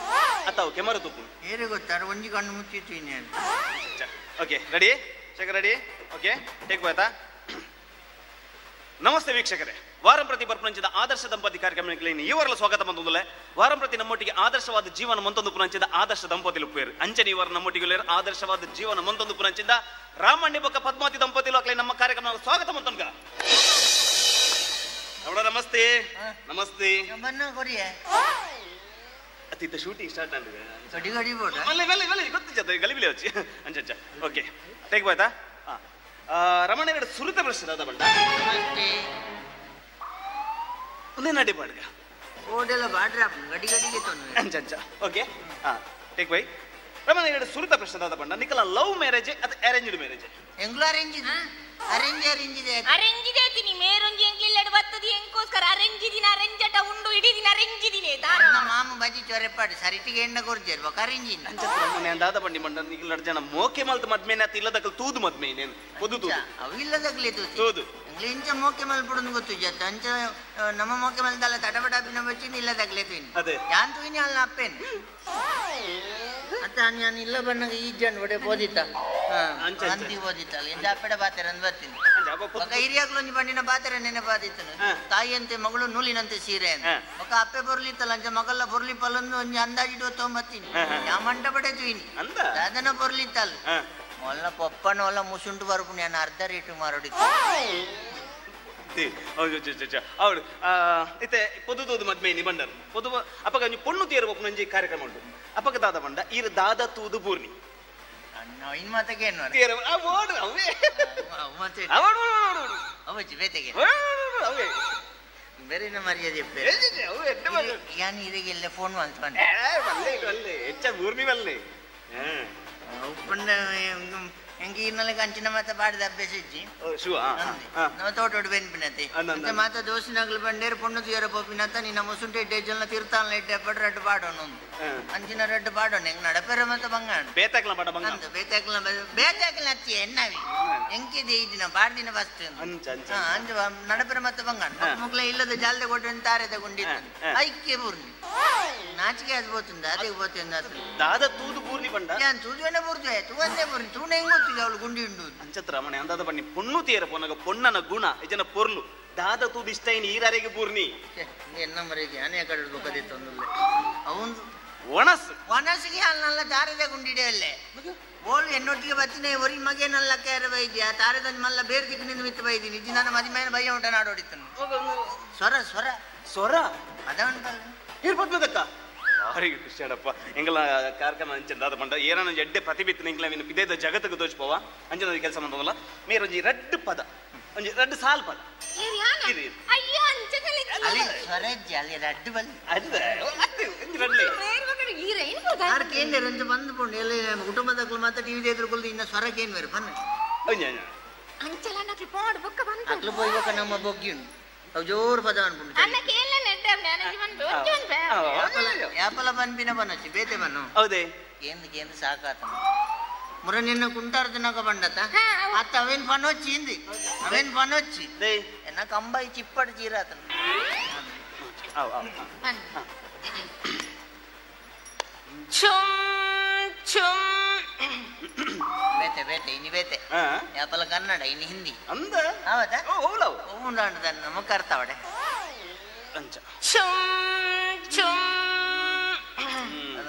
ಅತ್ತವು ಕ್ಯಾಮರಾ ತೂಪು ಏರೆ ಗೊತ್ತಾರ ಒಂಜಿ ಕಣ್ಣು ಮುಚ್ಚಿತ್ತು ಇನ್ನೇನು okay ready Shekhar ready okay take ಆಯ್ತಾ ನಮಸ್ತೆ ವೀಕ್ಷಕರೇ, ವಾರಂ ಪ್ರತಿ ಪರ್ಪಂಚದ ಆದರ್ಶ ದಂಪತಿ ಕಾರ್ಯಕ್ರಮಕ್ಕೆ ಇವರೆಲ್ಲ ಸ್ವಾಗತ ಬಂದೊಂದಲ್ಲ. ವಾರಂ ಪ್ರತಿ ನಮ್ಮೊಟ್ಟಿಗೆ ಆದರ್ಶವಾದ ಜೀವನ ಮಂತೊಂದು ಪುನಂಚಿದ ಆದರ್ಶ ದಂಪತಿಲು ಪೇರು ಅಂಚನೆ ಇವರ ನಮ್ಮೊಟ್ಟಿಗೆ ಆದರ್ಶವಾದ ಜೀವನ ಮಂತೊಂದು ಪುನಂಚಿದ ರಾಮಣ್ಣ ಬೊಕ್ಕ ಪದ್ಮಾವತಿ ದಂಪತಿಲು ಅಕ್ಲೆ ನಮ್ಮ ಕಾರ್ಯಕ್ರಮ ಸ್ವಾಗತ ಮಂತೊಂಗ. ಅವಳ ನಮಸ್ತೆ ನಮಸ್ತೆ. ಅತಿತ್ತ ಶೂಟಿಂಗ್ ಸ್ಟಾರ್ಟ್ ಆಗಿದೆ. ಗೊತ್ತಿಜ್ಜ ಗಲಿಬಿಲಿ వచ్చಿ ಅಂಚ ಓಕೆ ಟೇಕ್ ಬಾಯ್ತಾ. ರಮಣ ಎರಡು ಸುರಿತ ಪ್ರಶ್ನೆ ದಾದ ಬಂಡ ಒಂದೇ ನಡೆ ಪಾಡ್ಗ ಓಡೆಲ್ಲ ಬಾಡ್ರ ಗಡಿ ಗಡಿಗೆ ತೊಂದರೆ ಅಂಚ ಅಂಚ ಓಕೆ ಹಾ ಟೇಕ್ ಬೈ ರಮಣ ಎರಡು ಸುರುತ ಪ್ರಶ್ನೆ ದಾದ ಪಂಡ ನಿಕಲ ಲವ್ ಮ್ಯಾರೇಜ್ ಅದು ಅರೇಂಜ್ಡ್ ಮ್ಯಾರೇಜ್ ಎಂಗ್ಲೂ ಅರೇಂಜ್ ಇದೆ ಅರೇಂಜ್ ಅರೇಂಜ್ ಇದೆ ಅರೇಂಜ್ ಇದೆ ತಿನಿ ಮೇರೊಂಜಿ ಎಂಕ್ಲಿಲ್ಲಡ್ ಬತ್ತದಿ ಎಂಕೋಸ್ಕರ ಅರೇಂಜ್ ದಿನ ಅರೇಂಜಟ ಉಂಡು ಇಡೀ ದಿನ ಅರೇಂಜ್ ದಿನೇ ದಾರ ನನ್ನ ಮಾಮ ಬಜಿ ಚೊರೆಪಾಡು ಸರಿಟಿಗೆ ಎಣ್ಣ ಕೊರ್ಜೇರ್ ಬೊಕ ಅರೇಂಜ್ ಇನ್ನ ಅಂಚ ರಮಣ ದಾದ ಪಂಡಿ ಮಂಡ ನಿಕಲ ಜನ ಮೋಕೆ ಮಲ್ತ ಮದ್ಮೇನೆ ಅತ್ತ ಇಲ್ಲದಕಲ್ ತೂದು ಮದ್ಮೆ ಇನ್ನೇನು ಪೊದು ತೂದು ಅವು ಇಲ್ಲದಗ್ಲೇ ತೂತಿ ತೂದು ಎಂಗ್ಲ ಇಂಚ ಮೋಕೆ ಮಲ್ಪುಡುಂದು ಗೊತ್ತು ಜತ್ತ ಅಂಚ ನಮ್ಮ ಮೋಕೆ ಮಲ್ದಲ್ಲ ತಟಪಟ ಅಭಿನ ಬಚ್ಚಿನ ಇಲ್ಲದಗ್ಲೇ ತೂಯಿನಿ ಅದೇ ಯಾನ್ ತೂಯಿನಿ ಅಲ್ಲ ಅಪ್ಪೇನು ಅತ್ತ ನಾನು ಇಲ್ಲ ಬಣ್ಣಗ ಈ ಜನ ಒಡೆ ಬೋದಿತ್ತ ಅಂತಿ ಬೋದಿತ್ತಲ್ಲ ಇಂದ ಅಪ್ಪೆಡ ಬಾತೆರ ಅಂದ್ ಬರ್ತೀನಿ ಒಕ್ಕ ಹಿರಿಯಾಗ್ಲೊಂಜಿ ಬಂಡಿನ ಬಾತೆರ ನೆನಪಾದಿತ್ತನು ತಾಯಿಯಂತೆ ಮಗಳು ನೂಲಿನಂತೆ ಸೀರೆ ಅಂತ ಒಕ್ಕ ಅಪ್ಪೆ ಬೊರ್ಲಿತ್ತಲ್ಲ ಅಂಚ ಮಗಲ್ಲ ಬೊರ್ಲಿ ಪಲ್ಲೊಂದು ಒಂಜಿ ಅಂದಾಜಿಡು ತೊಂಬತ್ತೀನಿ ಯಾ ಮಂಟ ಪಡೆ ತೂಯಿನಿ ದಾದನ ಬೊರ್ಲಿತ್ತಲ್ಲ ಮೊಲ್ಲ ಪೊಪ್ಪನ ಒಲ್ಲ ಮುಸುಂಟು ಬರುಪು ನಾನು ಅರ್ಧ ರೇಟು ಮಾರೋಡಿತ್ತು ಅವಳು ಇತ್ತೆ ಪೊದು ತೂದು ಮದ್ಮೆ ಇನಿ ಬಂಡರು ಪೊದು ಅಪ್ಪಗ ಒಂಜಿ ಪೊಣ್ಣು ತೀರ ನಂಜಿ ಕಾರ್ಯಕ್ರಮ ಉಂಟು ಅಪ್ಪಗ ದಾದ ಬಂಡ ಈರು ದಾದ ತೂದು ಪೂರ್ಣಿ ಇನ್ ಮಾತಕ್ಕೆ ತೀರ ಓಡು ಅವೇ ಅವೇ ಬೇರೆ ಮರ್ಯಾದೆ ಯಾನ್ ಇದೆಲ್ಲ ಫೋನ್ ಮಾಡ್ತಾನೆ ವಲ್ಲೆ ಹೆಚ್ಚ ಪೂರ್ಣಿ ವಲ್ಲೆ ಉಪ್ಪಣ್ಣ ಎಂಗೆ ಇನ್ನೊಂದು ಕಂಚಿನ ಮಾತ ಪಾಡಿದ ಅಭ್ಯಾಸ ಇಜ್ಜಿ ನಮ್ಮ ತೋಟೋಡು ಬೆನ್ಪಿನತೆ ಮತ್ತೆ ಮಾತ ದೋಸಿನಾಗ್ಲು ಬಂಡೇರು ಪೊಣ್ಣು ತೀರ ಪೋಪಿನತ ನಿನ್ನ ಮುಸುಂಟೆ ಇಡ್ಡೆ ಜನ ತೀರ್ಥಾಲ ಇಡ್ಡೆ ಪಡ್ ರಡ್ಡು ಪಾಡೋಣ ಅಂಚಿನ ರಡ್ಡು ಪಾಡೋಣ ಹೆಂಗ್ ನಡಪೆರ ಮತ್ತ ಬಂಗಾಣ ಬೇತಾಕ್ಲ ಪಾಡ ಬಂಗಾಣ ಬೇತಾಕ್ಲ ಬೇತಾಕ್ಲ ಅತ್ತಿ ಎನ್ನವಿ ಎಂಕಿದೆ ಈ ದಿನ ಪಾಡ್ದಿನ ಫಸ್ಟ್ ಅಂಚ ನಡಪೆರ ಮತ್ತ ಬಂಗಾಣ ಮುಕ್ಲ ಇಲ್ಲದ ಜಾಲದೆ ಕೊಟ್ಟು ತಾರೆದ ಗುಂಡಿತ್ತು ಐಕ್ಯ ಪೂರ್ಣಿ ನಾಚಿಕೆ ಅದು ಪೋತುಂದ ಅದೇ ಪೋತುಂದ ದಾದ ತೂದು ಪೂರ್ಣಿ ಬಂಡ ಯಾನ್ ತೂದುವೆನ ಪೂರ್ತಿ ತೂವಂದೇ ಪೂರ್ಣಿ ತೂಣ ಹೆಂಗ್ ಗೊತ್ತಿಲ್ಲ ಅವಳು ಗುಂಡಿ ಉಂಡು ಅಂಚತ್ರ ರಮಣೆ ಅಂದಾದ ಬನ್ನಿ ಪೊಣ್ಣು ತೀರ ಪೊನ್ನಗ ಪೊಣ್ಣನ ಗುಣ ಇಜನ ಪೊರ್ಲು ದಾದ ತೂದು ಇಷ್ಟ ಇನ್ ಈರಾರಿಗೆ ಪೂರ್ಣಿ ಎನ್ನ ಮರಿಗೆ ಅನೇ ಕಡೆ ಬೊಕ್ಕದಿತ್ತು ಅವನು ಒಣಸು ಒಣಸಿಗೆ ಅಲ್ಲ ತಾರದ ಗುಂಡಿಡೆ ಅಲ್ಲೇ ಓಳು ಎನ್ನೊಟ್ಟಿಗೆ ಬತ್ತಿನ ಒರಿ ಮಗೇನಲ್ಲ ಕೇರ ಬೈದ್ಯ ತಾರದ ಮಲ್ಲ ಬೇರೆ ದಿಕ್ಕಿನಿಂದ ಮಿತ್ತು ಬೈದಿನಿ ಇಜ್ಜಿ ನನ್ನ ಮದಿ ಮೇಲೆ ಬಯ್ಯ ಉಂಟ ನಾಡೋಡಿತ್ತನು ಸ್ವರ ಸ್ವರ ಸ್ವರ ಅದ ಉಂಟಲ್ಲ ಇರ್ಪದ್ಮದಕ್ಕ ಭಾರಿ ಖುಷಿಯಾಡಪ್ಪ ಎಂಗಲ ಕಾರ್ಯಕ್ರಮ ಅಂಚೆ ದಾದ ಪಂಡ ಏನ ಎಡ್ಡೆ ಪ್ರತಿಬಿತ್ತು ಎಂಗ್ಲ ಇನ್ನು ಇದೇ ಜಗತ್ತಿಗೆ ದೋಚ್ಪವ ಅಂಚನ ಕೆಲಸ ಮಾಡ್ಬೋದಲ್ಲ ಮೇರೊಂಜಿ ರಡ್ಡು ಪದ ಒಂಜಿ ರಡ್ಡು ಸಾಲ್ ಪದ ಅಲ್ಲಿ ಸ್ವರಜ್ಜಿ ಅಲ್ಲಿ ರಡ್ಡು ಬಲ್ಲಿ ಕೇಂದ್ರ ಬಂದು ಪೋಂಡು ಎಲ್ಲ ಕುಟುಂಬದ ಮಾತ್ರ ಟಿವಿ ಎದುರುಕೊಳ್ದು ಇನ್ನು ಸ್ವರಕ್ಕೆ ಬೇರೆ ಬನ್ನ ಅಕ್ಲು ಪೋಯ್ಬೇಕ ನಮ್ಮ ಬೊಗ್ಗಿ ಉಂಟು ಅವು ಜೋರು ಪದ ಅನ್ಕೊಂಡು ಯಾಪಲ ಬನ್ಪಿನ ಬನ್ನಚ್ಚಿ ಬೇತೆ ಬನ್ನು ಹೌದೇ ಕೇಂದ್ರ ಕೇಂದ್ರ ಸಾಕಾತ ಮುರ ನಿನ್ನ ಕುಂಟಾರ್ದನಕ ಬಂಡತ ಅತ್ತ ಅವೇನ್ ಪನೊಚ್ಚಿ ಇಂದಿ ಅವೇನ್ ಪನೊಚ್ಚಿ ಎನ್ನ ಕಂಬಾಯಿ ಚಿಪ್ಪಡು ಚೀರಾತನ ಬೇತೆ ಬೇತೆ ಇನಿ ಬೇತೆ ಯಾಪಲ ಕನ್ನಡ ಇನಿ ಹಿಂದಿ ಅಂದ ಹೌದಾ ಉಂಡಾಂಡ ನಮಕ್ ಅರ್ಥ ಅವಡೆ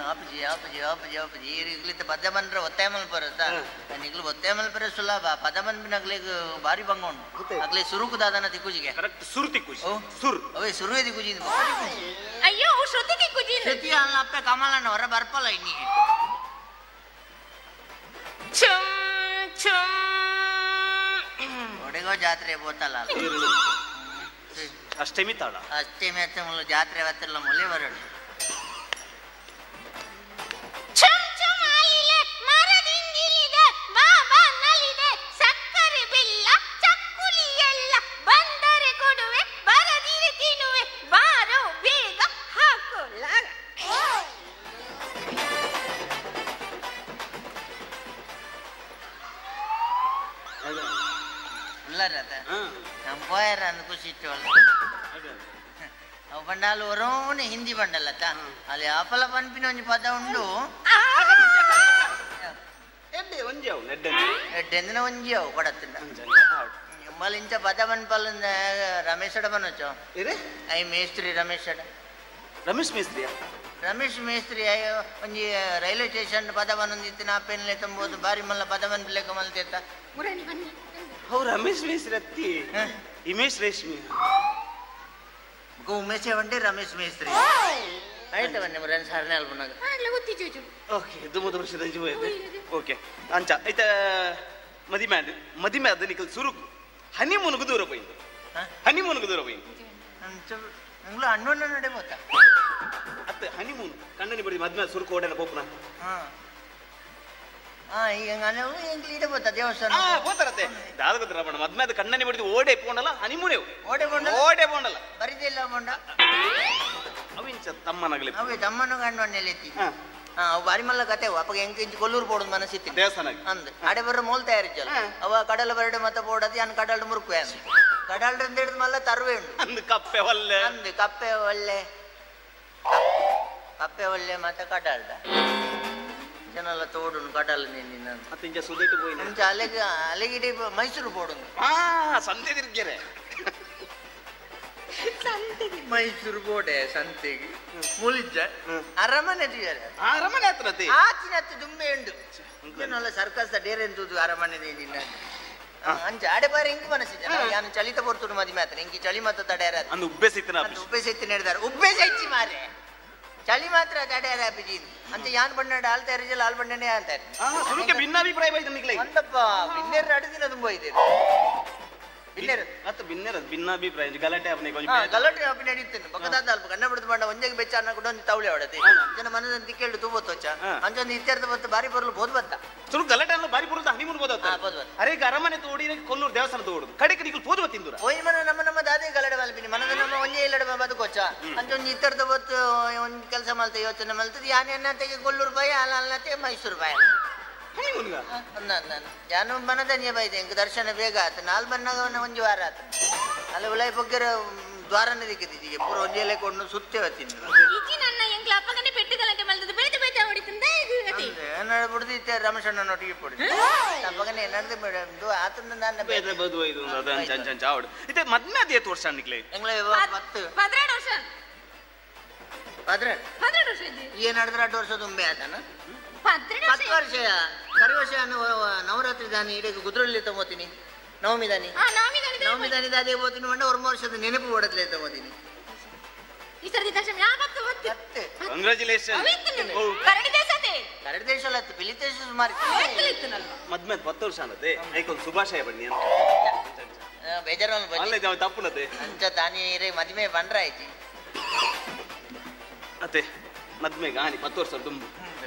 ಆಪಜಿ ಆಪಜಿ ಆಪಜಿ ಆಪಜಿ ಈಗ್ಲಿತ್ತ ಪದ ಬಂದ್ರೆ ಒತ್ತಾಯ ಮಲ್ಪರತ್ತ ನಿಗ್ಲು ಒತ್ತಾಯ ಮಲ್ಪರೆ ಸುಲಭ ಪದ ಬಂದ್ಬಿನಗ್ಲಿಗ್ ಭಾರಿ ಭಂಗ ಉಂಟು ಅಗ್ಲಿ ಸುರುಕು ದಾದನ ತಿಕ್ಕುಜಿಗೆ ಕರೆಕ್ಟ್ ಸುರು ತಿಕ್ಕುಜಿ ಸುರು ಅವೇ ಸುರುವೆ ತಿಕ್ಕುಜಿ ಅಯ್ಯೋ ಶ್ರುತಿ ತಿಕ್ಕುಜಿ ಶ್ರುತಿ ಅಲ್ಲ ಅಪ್ಪೆ ಕಮಲಣ್ಣ ಹೊರ ಬರ್ಪಲ್ಲ ಇನ್ನಿ ಚುಂ ಚುಂ ಒಡೆಗೋ ಜಾತ್ರೆ ಪೋತಲ್ಲ ಅಷ್ಟಮಿ ತಾಳ ಅಷ್ಟಮಿ ಅತ್ತ ಜಾತ್ರೆ ಬತ್ತಿರಲ್ಲ ಮೊಲೆ ಬರೋಡು ಚುಂ ಚುಂ ಆಲಿಲೆ ಮರದಿಂಗಿಲಿದೆ ಬಾಬಾ ನಲಿದೆ ಸಕ್ಕರೆ ಬೆಲ್ಲ ಚಕ್ಕುಲಿ ಎಲ್ಲ ಬಂದರೆ ಕೊಡುವೆ ಬರದಿರೆ ತಿನ್ನುವೆ ಬಾರೋ ಬೇಗ ಹಾಕು ಲಾಗ ಉಳ್ಳಾರತ ನಮ್ಮ ಪೋಯರ ಅಂದ್ ಖುಷಿ ಇಟ್ಟು ಅವು ಬಂಡಾಲು ಒರೋನೆ ಹಿಂದಿ ಬಂಡಲ್ಲತ್ತ ಅಲ್ಲಿ ಆಪಲ ಪನ್ಪಿನ ಒಂಜಿ ಪದ ಉಂಡು ಎಡ್ಡೆ ಒಂಜಿ ಅವು ಕೊಡತ್ತಿಲ್ಲ ಮಲ್ಲಿ ಇಂಚ ಪದ ಬನ್ಪಲ್ ರಮೇಶ್ ಬನ್ನೋಚೋ I ಮೇಸ್ತ್ರಿ ರಮೇಶ್ ರಮೇಶ್ ಮೇಸ್ತ್ರಿ ರಮೇಶ್ ಮೇಸ್ತ್ರಿ ಒಂಜಿ ರೈಲ್ವೆ ಸ್ಟೇಷನ್ ಪದ ಬನ್ನೊಂದಿತ್ತು ನಾ ಪೆನ್ಲೆ ತುಂಬೋದು ಬಾರಿ ಮಲ್ಲ ಪದ ಬನ್ಪಿಲೆಕ್ಕ ಮಲ್ತೇತ how Ramesh ಮೇಸ್ತ್ರಿ ಅತ್ತಿ ಇಮೇಶ್ ರೇಷ್ಮಿ ಉಮೇಶ್ ವಂಡೆ ರಮೇಶ್ ಮೇಸ್ತ್ರಿ ಆಯ್ತು ಬನ್ನಿ ಮುರನ್ ಸಾರನೆ ಅಲ್ಪನಾಗ ಓಕೆ ದುಮದ ವರ್ಷದ ಓಕೆ ಅಂಚ ಐತ ಮದಿಮೆ ಮದಿಮೆ ಅದ ನಿಕಲ್ ಸುರುಕು ಹನಿಮೂನ್ಗೆ ದೂರ ಪೋಯಿಂದು ಹನಿಮೂನ್ಗೆ ದೂರ ಪೋಯಿಂದು ಎಂಗ್ಲ ಅಣ್ಣನ ನಡೆ ಬೋತ ಅತ್ತೆ ಹನಿಮೂನ್ ಕಣ್ಣನಿ ಬಿಡಿ ಮದ್ಮೆ ಸುರುಕು ಓಡೆನ ಪೋಪುನ ಈಗ ಎಂಗ್ಲ ಇಡೆ ಬೋತ ದೇವಸ್ಥಾನ ಬೋತಾರತ್ತೆ ದಾದ ಗೊತ್ತಿರ ಬಣ್ಣ ಮದ್ಮೆ ಅದು ಕಣ್ಣನಿ ಬಿಡಿದು ಓಡೆ ಪೋಂಡಲ್ಲ ಹನಿಮೂನ್ ಓಡೆ ಬೋಂಡಲ್ಲ ಓಡೆ ಪೋಂಡಲ್ಲ ಬರಿದಿಲ್ಲ ಬೋಂಡ ಅವಿಂಚ ತಮ್ಮನಗಲಿ ಅವೇ ತಮ್ಮನ ಗಂಡವನ್ನೆಲ್ಲ ಅವು ಬಾರಿ ಮಲ್ಲ ಕತೆ ಅಪ್ಪಗೆ ಎಂಕ್ ಇಂಚು ಕೊಲ್ಲೂರು ಪೋಡುದು ಮನಸ್ಸಿತ್ತು ದೇವಸ್ಥಾನ ಅಂದ್ ಆಡೆ ಬರ್ರ ಮೋಲ್ ತಯಾರಿಚ್ಚಲ್ಲ ಅವ ಕಡಲ ಬರಡೆ ಮತ್ತೆ ಪೋಡದು ಯಾನ್ ಕಡಲ್ಡ್ ಮುರುಕುವೆ ಅಂದ್ ಕಡಲ್ಡ್ ಹಿಡಿದು ಮಲ್ಲ ತರುವೆ ಉಂಡು ಅಂದ್ ಕಪ್ಪೆ ಒಲ್ಲೆ ಅಂದ್ ಕಪ್ಪೆ ಒಲ್ಲೆ ಕಪ್ಪೆ ಒಲ್ಲೆ ಮತ್ತೆ ಕಡಲ್ಡ ಜನಲ್ಲ ತೋಡುನು ಕಡಲ್ ನಿನ್ನ ಮತ್ತೆ ಇಂಚ ಸುದೇಟು ಪೋಯಿನ ಇಂಚ ಅಲೆಗೆ ಅಲೆಗಿಡಿ ಮೈಸೂರು ಪೋಡುನು ಸಂತೆ ತಿರ್ಗೆರೆ ಮೈಸೂರು ಬೋಡೆ ಸಂತೆಗೆ ಮುಲಿಜ್ಜ ಅರಮನೆ ಅರಮನೆ ಹತ್ರತೆ ಆಚಿನ ಹತ್ತು ದುಂಬೆ ಉಂಡು ಏನಲ್ಲ ಸರ್ಕಸ್ ಡೇರೆ ಎಂತುದು ಅರಮನೆ ನಿನ್ನ ಅಂಚ ಆಡೆ ಬಾರಿ ಹಿಂಗ್ ಮನಸ್ಸಿದೆ ನಾನು ಚಳಿತ ಪೊರ್ತುಡು ಮದುವೆ ಆತನೆ ಹಿಂಗೆ ಚಳಿ ಮಾತ್ರ ತಡೆಯರ ಅಂದು ಉಬ್ಬೆ ಸಿತ್ತಿನ ಉಬ್ಬೆ ಸಿತ್ತಿನ ಹಿಡಿದಾರೆ ಉಬ್ಬೆ ಸೆಚ್ಚಿ ಮಾರೆ ಚಳಿ ಮಾತ್ರ ತಡೆಯರ ಅಭಿಜಿ ಅಂತ ಯಾನ್ ಬಣ್ಣ ಹಾಲ್ ತಯಾರಿಸಲ್ಲ ಹಾಲ್ ಬಣ್ಣನೇ ಅಂತಾರೆ ಸುರುಕೆ ಭಿನ್ನಾಭಿಪ್ರಾಯ ಬೈದ ಅಂತಪ್ಪ ಬಿನ್ನೇರು ಅಡು ದಿನ ತುಂಬ ಇದೆ ಭಿನ್ನಾಭಿಪ್ರಾಯ ಗಲಾಟೆ ಗಲಾಟೆ ಅಪ್ಪ ನಡೀತೇನೆ ಬಕ್ಕದಾದ ಅಲ್ಪ ಕಣ್ಣ ಬಿಡ್ದು ಬಂಡ ಒಂಜೆಗೆ ಬೆಚ್ಚ ಅನ್ನ ಕೂಡ ಒಂದು ತವಳೆ ಹೊಡತಿ ಜನ ಮನದಂತ ಕೇಳಿ ತೂಬತ್ತೋಚ ಅಂಚೊಂದು ಇತ್ಯರ್ಥ ಬತ್ತು ಬಾರಿ ಬರಲು ಬೋದು ಬತ್ತ ಸುರು ಗಲಾಟೆ ಅಲ್ಲ ಬಾರಿ ಬರುದು ಹನಿಮೂನ್ ಬೋದ ಅರೆ ಅರಮನೆ ತೋಡಿ ಕೊಲ್ಲೂರು ದೇವಸ್ಥಾನ ತೋಡುದು ಕಡೆ ಕಡೆಗೆ ಪೋದು ಬತ್ತಿಂದು ಓಯ್ ಮನ ನಮ್ಮ ನಮ್ಮ ದಾದೆ ಗಲಾಟೆ ಮಲ್ಪಿನಿ ಮನದ ನಮ್ಮ ಒಂಜೆ ಇಲ್ಲಡೆ ಬದುಕೋಚ ಅಂಚೊಂದು ಇತ್ಯರ್ಥ ಬತ್ತು ಒಂದು ಕೆಲಸ ಮಲ್ತ ಯೋಚನೆ ಮಲ್ತದ ಯಾನೆ ಅನ್ನತೆಗೆ ಕೊಲ್ಲೂರು ಬಾಯ ಅಲ್ಲ ಅಲ್ಲತೆ ಮೈಸೂರು ಬಾಯ ಜಾನು ಮನದನ್ಯ ಬೈದೆ ಎಂಕ್ ದರ್ಶನ ಬೇಗ ಆತು ನಾಲ್ ಬನ್ನಾಗ ಒಂಜಿ ವಾರ ಆತು ಅಲ್ಲಿ ಉಲಾಯಿ ಬೊಗ್ಗೆರ ದ್ವಾರನೇ ದಿಕ್ಕಿದ್ದೀಗೆ ಪೂರ ಒಂಜೆಲೆ ಕೊಂಡು ಸುತ್ತೆ ಹೊತ್ತಿದ್ದು ಇಜ್ಜಿ ನನ್ನ ಎಂಕ್ಲ ಅಪ್ಪಗನೆ ಪೆಟ್ಟು ಗಲಾಟೆ ಮಲ್ತದ ಬೇತೆ ಬೇತೆ ಹೊಡಿತಂದ ಇದು ಬಿಡ್ದಿತ್ತೆ ರಮೇಶಣ್ಣನೊಟ್ಟಿಗೆ ಪೊಡಿ ಅಪ್ಪಗನೆ ಏನಂದ್ರೆ ಬಿಡು ಆತಂದ ನನ್ನ ಬೇತೆ ಬದು ಇದು ಅದು ಅಂಚ ಅಂಚ ಅಂಚ ಆವಡು ಇತ್ತೆ ಮದ್ಮೆ ಅದು ಏತ್ ವರ್ಷ ನಿಕ್ಲೆ ಎಂಗ್ಲ 10 12 ವರ್ಷ 12 12 ವರ್ಷ ಇಜ್ಜಿ ಏನ್ ನಡೆದ್ರೆ 8 ವರ್ಷ ತುಂಬೆ ಆತನ 10 ವರ್ಷ ಕರಿ ವರ್ಷ ನವರಾತ್ರಿ ದಾನಿ ಇಡೀ ಗುದ್ರಲ್ಲಿ ತಗೋತೀನಿ ನವಮಿ ದಾನಿ ನವಮಿ ದಾನಿ ದಾದಿ ಹೋಗ್ತೀನಿ ಮಂಡ ಒಂದು ವರ್ಷದ ನೆನಪು ಓಡತ್ಲೆ ತಗೋತೀನಿ ಈ ಸರ್ತಿ ದಶಮಿ ಯಾವತ್ತು ಕಂಗ್ರಾಚುಲೇಷನ್ ಕರಡಿ ದೇಶ ಕರಡಿ ದೇಶ ಅಲ್ಲ ಪಿಲಿ ದೇಶ ಸುಮಾರು ಮದ್ಮೆ 10 ವರ್ಷ ಅನ್ನತ್ತೆ ಐಕೊಂದು ಶುಭಾಶಯ ಬನ್ನಿ ಅಂತ ಬೇಜಾರು ಅಲ್ಲ ಇದು ತಪ್ಪುನತೆ ಅಂಚ ದಾನಿ ಇರೇ ಮದ್ಮೆ ಬಂದ್ರ ಆಯ್ತು ಅತ್ತೆ ಮದ್ಮೆಗೆ ಆನಿ 10 ವರ್ಷ ತುಂಬು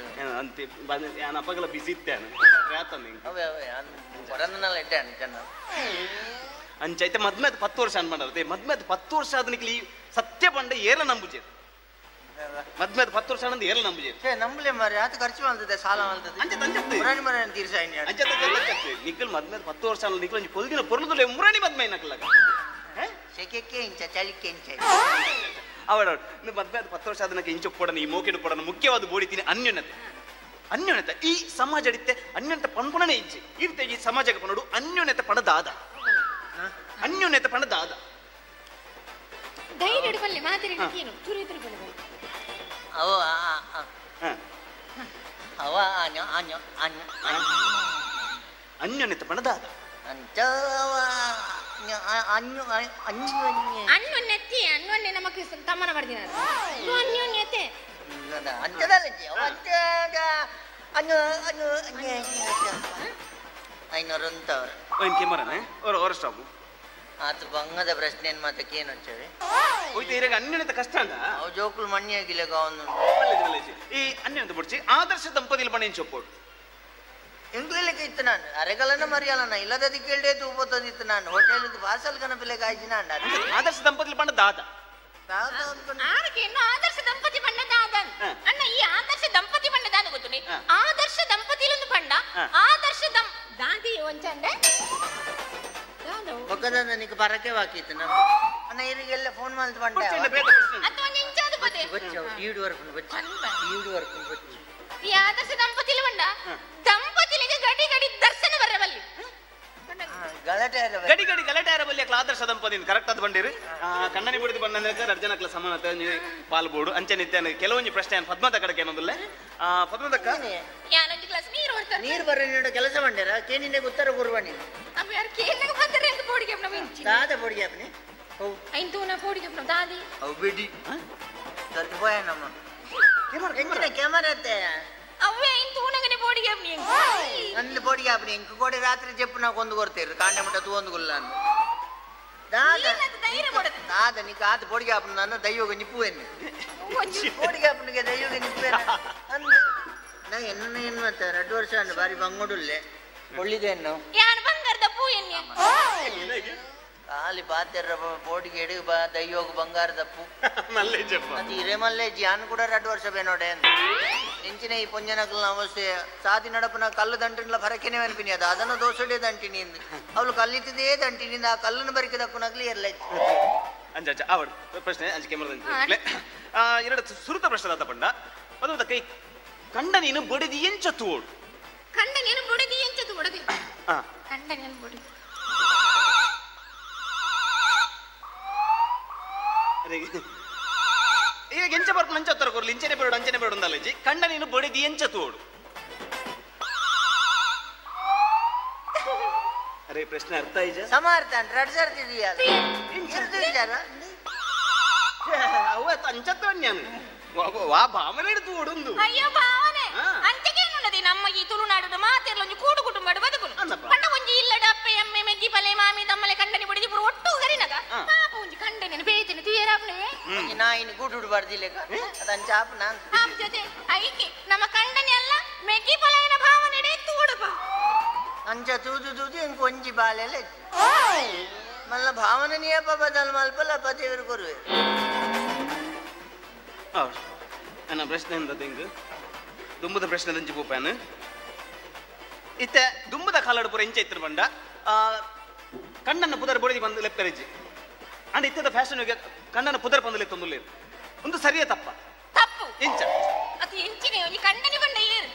ಅಂತೆ ಯಾನ್ ಅಪ್ಪಗಲ ಬಿಸಿ ಇತ್ತೆ ಅಂಚೈತೆ ಮದ್ಮೆ 10 ವರ್ಷ ಅನ್ಮಾಡತ್ತೆ ಮದ್ಮೆ 10 ವರ್ಷ ಆದ ನಿಕ್ಲಿ ಸತ್ಯ ಪಂಡ ಏರ್ಲ ನಂಬುಜೆ ಮದ್ಮೆ 10 ವರ್ಷ ಆನಂದ ಏರ್ಲ ನಂಬುಜೆ ನಂಬಲೆ ಮಾರಿ ಆತ ಖರ್ಚು ಮಾಡ್ತದೆ ಸಾಲ ಮಾಡ್ತದೆ ಅಂಚೆ ತಂಚತ್ತೆ ಮುರಾಣಿ ಮರಾಣಿ ತೀರ್ಸಾಯಿನಿ ಅಂಚೆ ತಂಚತ್ತೆ ನಿಕ್ಕಲ್ ಮದ್ಮೆ 10 ವರ್ಷ ಆನ ನಿಕ್ಕಲ್ ಒಂಜಿ ಕೊಲ್ದಿನ ಪೊರ್ಲುದುಲೆ ಮುರಾಣಿ ಮದ್ಮೆ ನಕ್ಕಲಗ ಸೆಕೆಕ್ಕೆ ಇಂಚ ಚಳಿಕ್ಕೆ ಇಂಚ ಅವಡ ಮದ್ಮೆ 10 ವರ್ಷ ಆದನಕ್ಕೆ ಇಂಚು ಪೊಡನ ಈ ಮೋಕೆಡು ಪೊಡನ ಮುಖ್ಯವಾದ ಬೋಡಿತೀನಿ ಅನ್ಯೋನ್ಯತೆ ಅನ್ಯೋನ್ಯತೆ ಈ ಸಮಾಜ ಅಡಿತ್ತೆ ಅನ್ಯೋನ್ಯತೆ ಪಣ್ಪುಣನೇ ಇಜ್ಜಿ ಇರ್ತೆ ಈ ಸಮಾಜಕ್ಕೆ ಪಣಡು ಅನ್ಯೋನ್ಯತೆ ಪಣದಾದ ಅನ್ಯೋನ್ಯತೆ ಪಣದಾದ ಧೈರ್ಯ ಬಲ್ಲೆ ಮಾತಿರಿ ಏನು ಚೂರು ಇದ್ರು ಬಲ್ಲೆ ಅವ ಅವ ಅನ್ಯ ಅನ್ಯ ಅನ್ಯ ಅನ್ಯೋನ್ಯತೆ ಪಣದಾದ ಅಂಚ ಅನ್ಯ ಅನ್ಯ ಅನ್ಯೋನ್ಯತೆ ಅನ್ಯೋನ್ಯ ನಮಕ್ ತಮ್ಮನ ಬರ್ದಿನ ಅನ್ಯೋನ್ಯತೆ ಅಂಚದಲ್ಲ ಅಂಚ ಅನ್ಯ ಅನ್ಯ ಅನ್ಯ ಐನೂರು ಅಂತವ್ರು ಏನು ಕೆಮರನೆ ಹೊರ ಸ್ಟಾಪು ಆತ ಬಂಗದ ಪ್ರಶ್ನೆ ಏನು ಮಾತಕ್ಕೆ ಏನು ಹಚ್ಚವೆ ಹೋಯ್ತು ಇರಾಗ ಅನ್ಯೋನ್ಯತೆ ಕಷ್ಟ ಅಲ್ಲ ಅವು ಜೋಕುಲು ಮಣ್ಣಿ ಆಗಿಲ್ಲ ಅವನು ಈ ಅನ್ಯೋನ್ಯತೆ ಬಿಡ್ಚಿ ಆದರ್ಶ ದಂಪತಿಲಿ ಬಣ್ಣ ಚೊಪ್ಪೋಡು ಎಂಗ್ಲಿಕ್ಕೆ ಇತ್ತು ನಾನು ಅರೆಗಲನ ಮರಿಯಲನ ಇಲ್ಲದ ಕೇಳಿದೆ ತೂಪೋತದಿತ್ತು ನಾನು ಹೋಟೆಲ್ ಪಾರ್ಸಲ್ ಕನಪಿಲೆ ಕಾಯ್ಜಿ ನಾನು ಆದರ್ಶ ದಂಪತಿಲಿ ಬಣ್ಣ ದಾದ ಆದರ್ಶ ದಂಪತಿ ಬಣ್ಣ ದಾದ ಅಣ್ಣ ಈ ಆದರ್ಶ ದಂಪತಿ ಬಣ್ಣ ದಾದ ಗೊತ್ತು ಆದರ್ಶ ದಂಪತಿಲೊಂದು ಬಣ್ಣ ಆದರ್ಶ ದಾದಿ ಒಂಚಂಡೆ ಬೊಕ್ಕದ ನನಗೆ ಪರಕೆ ಬಾಕಿತ್ತು ನಮ್ಮ ಅಣ್ಣ ಇವರಿಗೆಲ್ಲ ಫೋನ್ ಮಾಡ್ತು ಬಂಡ ಈ ಆದರ್ಶ ದಂಪತಿಲಿ ಬಣ್ಣ ದಂಪತಿಲಿಗೆ ಗಡಿ ಗಡಿ ದರ್ಶನ ಬರಬಲ್ಲಿ ಗಲಾಟೆ ಗಡಿ ಗಡಿ ಗಲಾಟೆ ಆರಬಲ್ಲಿ ಆದರ್ಶ ದಂಪತಿ ಕರೆಕ್ಟ್ ಆದ ಬಂಡಿರಿ ಕಣ್ಣನಿ ಬಿಡಿದು ಬಂಡ ಅರ್ಜನಕ್ಲ ಸಮಾನತೆ ಪಾಲ್ಬೋಡು ಅಂಚೆ ನಿತ್ಯ ಕೆಲವೊಂದು ಪ್ರಶ್ನೆ ಪದ್ಮದ ಕಡೆಗೆ ಏನೊಂದಿಲ್ಲ ಪದ್ಮದಕ್ಕ ನೀರು ಬರ ಕೆಲಸ ಬಂಡೇರ ಕೇನಿಂದ ಉತ್ತರ ಗುರುವಾಣಿ ದಾದ ಪೊಡಿಗೆ ಅಪ್ನೆ ದಾದಿ ಅವು ಬಿಡಿ ತರ್ಪೋಯ ನಮ್ಮ ಕ್ಯಾಮರಾ ಅವೇ ಇಂತು ಉಣಗನೆ ಪೊಡಿಗೆ ಅಪ್ನಿ ಅಂದ್ಲು ಪೊಡಿಗೆ ಅಪ್ನಿ ಇಂಕ ಕೋಡಿ ರಾತ್ರಿ ಚೆಪ್ಪು ನಾವು ಕೊಂದು ಕೊಡ್ತೀರಿ ಕಾಂಡ ಮಟ್ಟ ತೂ ಒಂದು ಗುಲ್ಲ ದಾದ ನಿಕ್ಕ ಆತ ಪೊಡಿಗೆ ಆಪುನ ನನ್ನ ದೈವಗ ನಿಪ್ಪುವೆನ್ ಪೊಡಿಗೆ ಆಪುನಿಗೆ ದೈವಗ ನಿಪ್ಪುವೆನ್ ಅಂದ್ ನಾ ಎನ್ನ ಏನು ಮತ್ತೆ 2 ವರ್ಷ ಅಂಡ್ ಬಾರಿ ಬಂಗೋಡುಲ್ಲೆ ಒಳ್ಳಿದೆ ಎನ್ನು ಯಾನ್ ಬಂಗಾರದ ಪೂ ಎನ್ನೆ ಖಾಲಿ ಬಾತೆರ್ರ ಬೋಟಿಗೆ ಎಡು ಬಾ ದೈವಗ ಬಂಗಾರದ ಪೂ ಅದು ಹಿರೇಮಲ್ಲೇಜಿ ಯಾನ್ ಕೂಡ 2 ವರ್ಷ ಬೇನೋಡೆ ಅಂತ ಎಂಚಿನ ಈ ಪೊಂಜನಕಲ್ನ ಅವಸ್ಥೆ ಸಾದಿ ನಡಪನ ಕಲ್ಲು ದಂಟಿನ ಫರಕೆನೆ ಅನ್ಪಿನಿ ಅದು ಅದನ್ನು ದೋಸಡೆ ದಂಟಿನಿ ಅವಳು ಕಲ್ಲಿತ್ತಿದೇ ದಂಟಿನಿ ಆ ಕಲ್ಲನ್ನು ಬರಿಕೆ ದಕ್ಕುನಾಗ್ಲಿ ಇರಲೇ ಅಂಜ ಅಂಚ ಆವಡು ಪ್ರಶ್ನೆ ಅಂಚ ಕೆಮರದ ಎರಡು ಸುರುತ ಪ್ರಶ್ನೆ ದಾತ ಪಂಡ ಅದು ಕೈ ಕಂಡ ನೀನು ಬಡಿದಿ ಎಂಚ ತೋಡು ಕಂಡ ನೀನು ಬಡಿದಿ ಎಂಚ ತೋಡದಿ ಕಂಡ ನೀನು ಬಡಿದಿ ಈಗ ಎಂಚ ಬರ್ಪು ಅಂಚ ಉತ್ತರ ಕೊರ್ಲಿ ಇಂಚನೆ ಬೇಡ ಅಂಚನೆ ಬೇಡ ಅಂದಲ್ಲಜ್ಜಿ ಕಂಡ ನೀನು ಬಡಿದಿ ಎಂಚ ತೋಡು ಅರೆ ಪ್ರಶ್ನೆ ಅರ್ಥ ಇಜ ಸಮಾರ್ಥ ರಡ್ ಸರ್ತಿದೆಯಲ್ಲ ಅವ ಅಂಚತ್ತವನ್ಯಾನು ವಾ ಭಾವನೆ ತೋಡುಂದು ಅಯ್ಯೋ ಭಾವನೆ ಅಂಚಗೇನುಂಡದಿ ನಮ್ಮ ಈ ತುಳುನಾಡು ಮಾತೆರ್ಲ ಒಂಜಿ ಕೂಡು ಕುಟುಂಬ ಬದುಕುನು ಪಂಡ ಒಂಜಿ ಇಲ್ಲಡ ಅಪ್ಪೆ ಅಮ್ಮೆ ಮೆಗ್ಗಿ ಪಲೆ ಮಾಮಿ ತಮ್ಮಲೆ ಕಂಡನಿ ಬಡಿದಿ ಪೂರ ಒಟ್ಟು ಕರಿನಗ ಪಾಪ ಒಂಜಿ ಕಂಡನೆ ಬೇತನೆ ತುಯರಾಪನೆ ನಾ ಇನ್ನು ಗೂಡುಡು ಬರ್ದಿಲ್ಲ ಅದಂಚ ಆಪ ನಾನು ಆಪ್ ಜೊತೆ ಐಕೆ ನಮ್ಮ ಕಂಡನಿ ಅಲ್ಲ ಮೆಗ್ಗಿ ಪಲೆಯನ ಭಾವನೆ ತೋಡಪ್ಪ ಅಂಚ ತೂದು ತೂದು ಇಂಕ ಒಂಜಿ ಬಾಲೆಲೆ ಮಲ್ಲ ಭಾವನೆ ನಿಯಪ ಬದಲ್ ಮಲ್ಪಲ ಅಪ್ಪ ದೇವರು ಕೊರುವೆ ನನ್ನ ಪ್ರಶ್ನೆ ಎಂದದ್ದು ಹಿಂಗ ದುಂಬುದ ಪ್ರಶ್ನೆ ದಂಚಿ ಪೂಪಾನು ಇತ್ತೆ ದುಂಬುದ ಕಾಲಾಡು ಪೂರ ಇಂಚ ಇತ್ತಿನ ಬಂಡ ಕಣ್ಣನ್ನು ಪುದರ್ ಬೊಡಿದಿ ಬಂದು ಲೆಪ್ಪೆರೆಜ್ಜಿ ಅಂಡ್ ಇತ್ತದ ಫ್ಯಾಷನ್ ಕಣ್ಣನ್ನು ಪುದರ್ ಬಂದು ಲೆತ್ತೊಂದು ಒಂದು ಸರಿಯೇ ತಪ್ಪ ತಪ್ಪು ಇಂಚ ಅದು ಇಂಚಿನೇ ಒಂಜಿ ಕಂಡನಿ ಬಂಡ ಏರು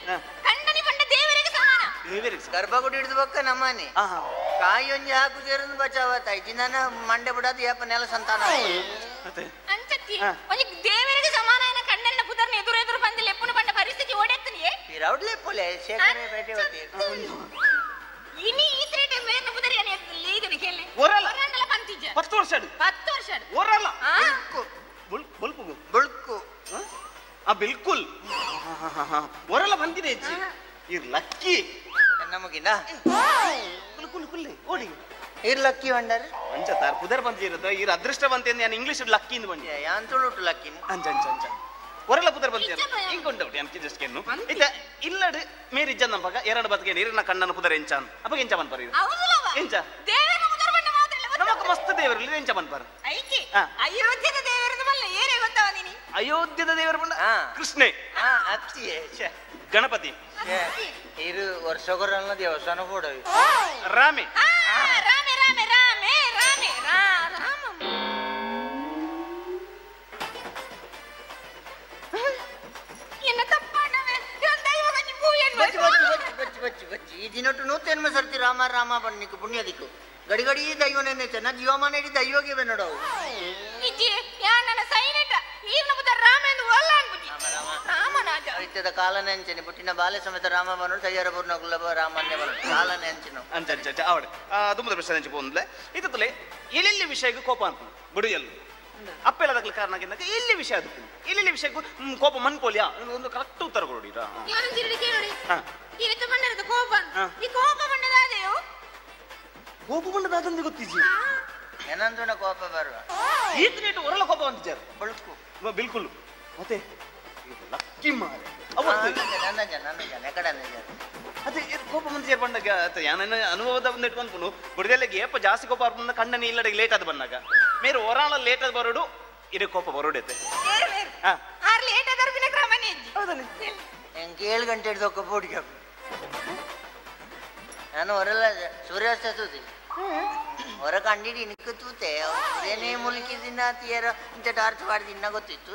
ಕಂಡನಿ ಬಂಡ ದೇವರಿಗೆ ಸಮಾನ ದೇವರಿಗೆ ಗರ್ಭಗುಡಿ ಹಿಡಿದು ಬಕ್ಕ ನಮ್ಮನೆ ಕಾಯಿ ಒಂಜಿ ಹಾಕು ಸೇರನ್ನು ಬಚಾವತ್ತ ಇಜಿನ ಮಂಡೆ ಬಿಡೋದು ಯಾಪ ನೆಲ ಸಂತಾನ ಅಂಚತ್ತಿ ಒಂಜಿ ದೇವರಿಗೆ ಸಮಾನ ಕಣ್ಣನ್ನ ಪುದರ್ನ ಎದುರು ಎದುರು ಬಂದು ಲೆಪ್ಪುನ ಬಂಡ ಪರಿಸ್ಥಿತಿ ಓಡೆತ್ತನಿಯೇ ಪಿರೌಡ್ಲೆ ಪೊಲೆ ಶೇಖರೇ ಬೇಟೆ ಹೋತಿ ಇನಿ ಈತ್ರೇಟೆ ಮೇರ್ನ ಪುದರ್ ಏನ ಲೀದನೆ ಕೇಳಿ ಒರಲ ಒರನಲ ಪಂತಿಜ 10 ವರ್ಷ 10 ವರ್ಷ ಒರಲ ಬುಲ್ಕು ಬುಲ್ಕು ಆ ಬಿಲ್ಕುಲ್ ಒರಲ ಬಂದಿದೆ ಅಜ್ಜಿ ಇರ್ ಲಕ್ಕಿ ನಮಗಿನ ಕುಲ್ ಕುಲ್ ಓಡಿ ಇರ್ ಲಕ್ಕಿ ಬಂಡಾರ ಅಂಚ ತಾರ್ ಪುದರ್ ಬಂದಿರುತ್ತೆ ಇರ್ ಅದೃಷ್ಟ ಬಂತೆ ನಾನು ಇಂಗ್ಲಿಷ್ ಲಕ್ಕಿ ಇಂದ ಬಂದೆ ಯಾನ್ ತುಳುಟು ಲಕ್ಕಿ ಅಂಚ ಅಂಚ ಅಂಚ ಒರಲ ಪುದರ್ ಬಂದಿರ ಇಂಕೊಂಡ ಅನ್ಕಿ ಜಸ್ಟ್ ಕೆನ್ನು ಇತ್ತ ಇಲ್ಲಡು ಮೇರಿ ಇಜ್ಜನ್ ನಂಬಗ ಎರಡು ಬದುಕೆ ನೀರಿನ ಕಣ್ಣನ ಪುದರ್ ಎಂಚ ಅಪ್ಪಗೆ ಎಂಚ ಬನ್ಪರ್ ಇದು ಎಂಚ ದೇವರ ಪುದರ್ ಬಂಡ ಮಾತ್ರ ಇಲ್ಲ ನಮಕ್ ಮಸ್ತ್ ದೇವರು ಇಲ್ಲ ಎಂಚ ಬನ್ಪರ್ ಐಕೆ ಅಯೋಧ್ಯದ ದೇವರದು ಬಲ್ಲ ಏರೇ ಗೊತ್ತವ ನೀನಿ ಅಯೋಧ್ಯದ ದೇವರ ಬಂಡ ಕೃಷ್ಣೆ ಅತ್ತಿಯೇ ಗಣಪತಿ ಇರು ವರ್ಷಗೊರಲ್ಲ ದೇವಸ್ಥಾನ ಕೊಡವಿ ರಾಮೆ ರಾಮೆ ರಾಮೆ ರಾಮೆ ರಾಮೆ ರಾಮ ಎನ್ನ ತಪ್ಪಾಡವೆ ದೈವಗಂಜಿ ಪೂಯನ್ ಬಚ್ಚಿ ಬಚ್ಚಿ ಬಚ್ಚಿ ಬಚ್ಚಿ ಈ ದಿನಟ್ಟು ನೂತೆನ್ಮ ಸರ್ತಿ ರಾಮ ರಾಮ ಬನ್ನಿಕ್ಕು ಪುಣ್ಯ ದಿಕ್ಕು ಗಡಿ ಗಡಿ ದೈವನೇ ಚೆನ್ನ ಜೀವಮಾನ ಇಡೀ ದೈವಗೆ ನೋಡವು ಇಜ್ಜಿ ಯಾ ನನ್ನ ಸೈಲೆಂಟ್ ಈರ್ನ ಬುದ್ಧ ರಾಮ ಎಂದು ಒಲ್ಲ ಅನ್ಬುಜಿ ರಾಮನಾಜ ಇತ್ತದ ಕಾಲನೆ ಅಂಚನೆ ಪುಟ್ಟಿನ ಬಾಲೆ ಸಮೇತ ರಾಮ ಬನ್ನು ತಯ್ಯಾರ ಪೂರ್ಣ ಗುಲ್ಲಬ ರಾಮನ್ನೇ ಬನ್ನು ಕಾಲನೆ ಅಂಚನು ಅಂಚ ಅಂಚ ಅಂಚ ಆವಡೆ ದುಮ್ಮದ ಪ್ರಶ್ನೆ ಅಂಚ ಪೋಂದ್ಲೆ ಇತ್ತಲೆ ಎಲ್ಲೆಲ್ಲಿ ವಿಷಯಕ್ಕೆ ಕೋಪ ಅಂತ ಬಿಡು ಎಲ್ಲು ಅಪ್ಪೆಲ್ಲದಕ್ಕೆ ಕಾರಣ ಆಗಿದ್ದಾಗ ಎಲ್ಲಿ ವಿಷಯ ಅದಕ್ಕೆ ಎಲ್ಲೆಲ್ಲಿ ವಿಷಯಕ್ಕೂ ಕೋಪ ಮನ್ಪೋಲಿಯಾ ಒಂದು ಕರೆಕ್ಟ್ ಉತ್ತರ ಕೊಡಿ ಕೋಪ ಈ ಕೋಪ ಬಂಡದಾದೆಯೋ ಕೋಪ ಬಂಡದಾದಂದು ಗೊತ್ತಿಜಿ ಏನಂದ್ರೆ ಕೋಪ ಬರುವ ಈತನೇಟು ಒರಲ ಕೋಪ ಬಂದಿದ್ದಾರೆ ಬಳ್ಕು ಬಿಲ್ಕುಲ್ ಮತ್ತೆ ಲಕ್ಕಿ ಮಾರೆ ಅದೇ ಕೋಪ ಬಂದು ಬಂದಾಗ ಯಾನ ಅನುಭವದ ಬಂದು ಇಟ್ಕೊಂಡು ಬುಡದಲ್ಲಿಗೆ ಏಪ ಜಾಸ್ತಿ ಕೋಪ ಬಂದ ಕಣ್ಣನಿ ಇಲ್ಲಡೆಗೆ ಲೇಟ್ ಆದ ಬಂದಾಗ ಮೇರೆ ಒರಾಳ ಲೇಟ್ ಆದ ಬರೋಡು ಇದು ಕೋಪ ಬರೋಡೈತೆ ಎಂಗೆ 7 ಗಂಟೆ ಹಿಡಿದು ಪೋಡಿಗೆ ನಾನು ಹೊರಲ್ಲ ಸೂರ್ಯಾಸ್ತ ತೂತಿ ಹೊರ ಕಂಡಿಡಿ ನಿಕ್ಕ ತೂತೆ ಸೂರ್ಯನೇ ಮುಲ್ಕಿದಿನ ತೀರ ಇಂಥ ಟಾರ್ಚ್ ಮಾಡಿದಿನ್ನ ಗೊತ್ತಿತ್ತು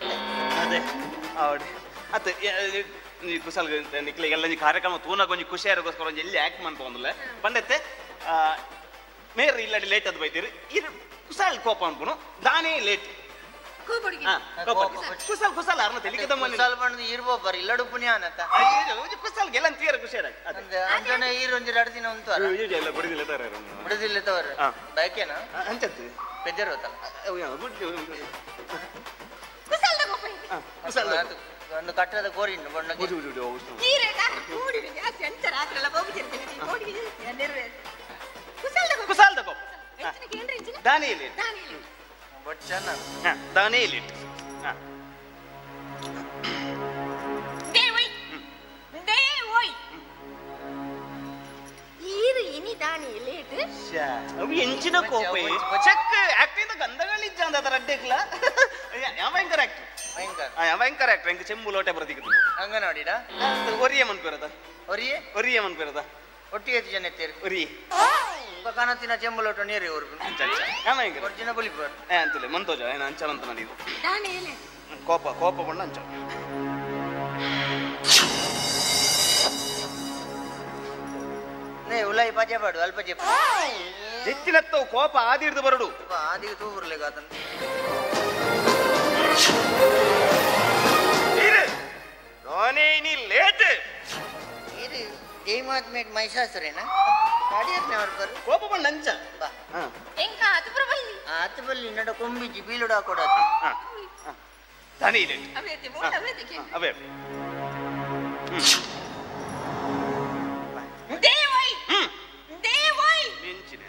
ಅದೇ ಹೌದು ಅತ್ತೆ ಕುಸಲ್ ನಿಕ್ಲಿಗೆಲ್ಲ ಒಂಜಿ ಕಾರ್ಯಕ್ರಮ ತೂನಾಗ ಒಂಜಿ ಖುಷಿಯಾಗೋಸ್ಕರ ಒಂಜಿ ಎಲ್ಲಿ ಆಕ್ಟ್ ಮಂತ ಒಂದಲ್ಲ ಬಂದತ್ತೆ ಮೇರ್ ಇಲ್ಲಡಿ ಲೇಟ್ ಅದು ಬೈತೀರಿ ಇದು ಕುಸಾಲ್ ಕೋಪ ಅನ್ಪುನು ದಾನೇ ಲೇಟ್ ಕುಸಾಲ್ ಕುಸಾಲ್ ಅರ್ನ ತೆಲಿಕದ ಮನೆ ಕುಸಾಲ್ ಬಂದು ಇರ್ಬೋಬರ್ ಇಲ್ಲಡು ಪುಣ್ಯ ಅನತ ಕುಸಾಲ್ ಗೆಲ್ಲ ತೀರ ಖುಷಿಯಾರ ಅಂಜನೆ ಈರ್ ಒಂಜಿ ಎರಡು ದಿನ ಉಂಟು ಎಲ್ಲ ಬಿಡುದಿಲ್ಲ ತರ ಬಿಡುದಿಲ್ಲ ತವರ ಬೈಕೇನ ಅಂಚತ್ತು ಪೆಜ್ಜರ್ ಹೋತಲ್ಲ ಕುಸಾಲ್ ಒಂದು ಕಟ್ಟದ ಕೋರಿನ್ನು ಬಣ್ಣ ದಾನೇ ಲೇಟ್ ಬೊಚ್ಚನ ದಾನೇ ಲೇಟ್ ದೇವೈ ದೇವೈ ಈರು ಇನಿ ದಾನಿ ಲೇಟ್ ಅವು ಎಂಚಿನ ಕೋಪ ಚೆಕ್ ಆಕ್ಟಿಂಗ್ ಗಂಧಗಳಿಜ್ಜ ಅಂದ ಅದರ ಅಡ್ಡೆಕ್ಲ ಭಯಂಕರ ಆಕ್ಟರ್ ಭಯಂಕರ ಭಯಂಕರ ಆಕ್ಟರ್ ಎಂಕ್ ಚೆಂಬು ಲೋಟೆ ಬರದಿಕ್ಕದು ಅಂಗನವಾಡಿಡ ಒರಿಯ ಮನ್ಪಿರದ ಒರಿಯೆ ಒರಿಯ ಮನ್ಪಿರದ ಒಟ್ಟಿಗೆ ಎತ್ತು ಜನ ಎತ್ತೇರು ಒರಿಯೆ ಕನತಿನ ಚೆಂಬು ಲೋಟ ನೀರು ಭಯಂಕರ ಒರಿಜಿನ ಬುಲಿಪರ್ ಅಂತಲೇ ಮಂತೋಜ ಏನು ಅಂಚ ಅಂತ ನಾನು ದಾನಿ ಲೇಟ್ ಕೋಪ ಕೋಪ ಬಣ್ಣ ಅಂಚ ನೇ ಉಲಾಯಿ ಪಜೆ ಪಾಡು ಅಲ್ಪ ಜೆಪ್ಪು ಹೆಚ್ಚಿನತ್ತವು ಕೋಪ ಆದಿ ಹಿಡಿದು ಬರಡು ಆದಿಗೆ ತೂಗುರ್ಲೆ ಗಾತನ ದಾನೇ ಲೇಟ್ ಇದು ಜೈಮಾತ್ಮೇಟ್ ಮಹಿಷಾಸುರೇನಾ ಅಡಿಯರ್ನೆ ಅವ್ರ ಬರು ಕೋಪ ಬಣ್ಣ ಅಂಚ ಬಾ ಎಂಕ ಆತು ಪ್ರಬಲ್ಲಿ ಆತು ಬಲ್ಲಿ ನಡ ಕೊಂಬಿಜಿ ಬೀಳುಡ ಕೊಡದು ದಾನೇ ಲೇಟ್ ಅವೇತಿ ಬೋಡ ಅವೇತಿ ಅವೇ ದೇವೈ ದೇವೈ ಮಿಂಚಿನ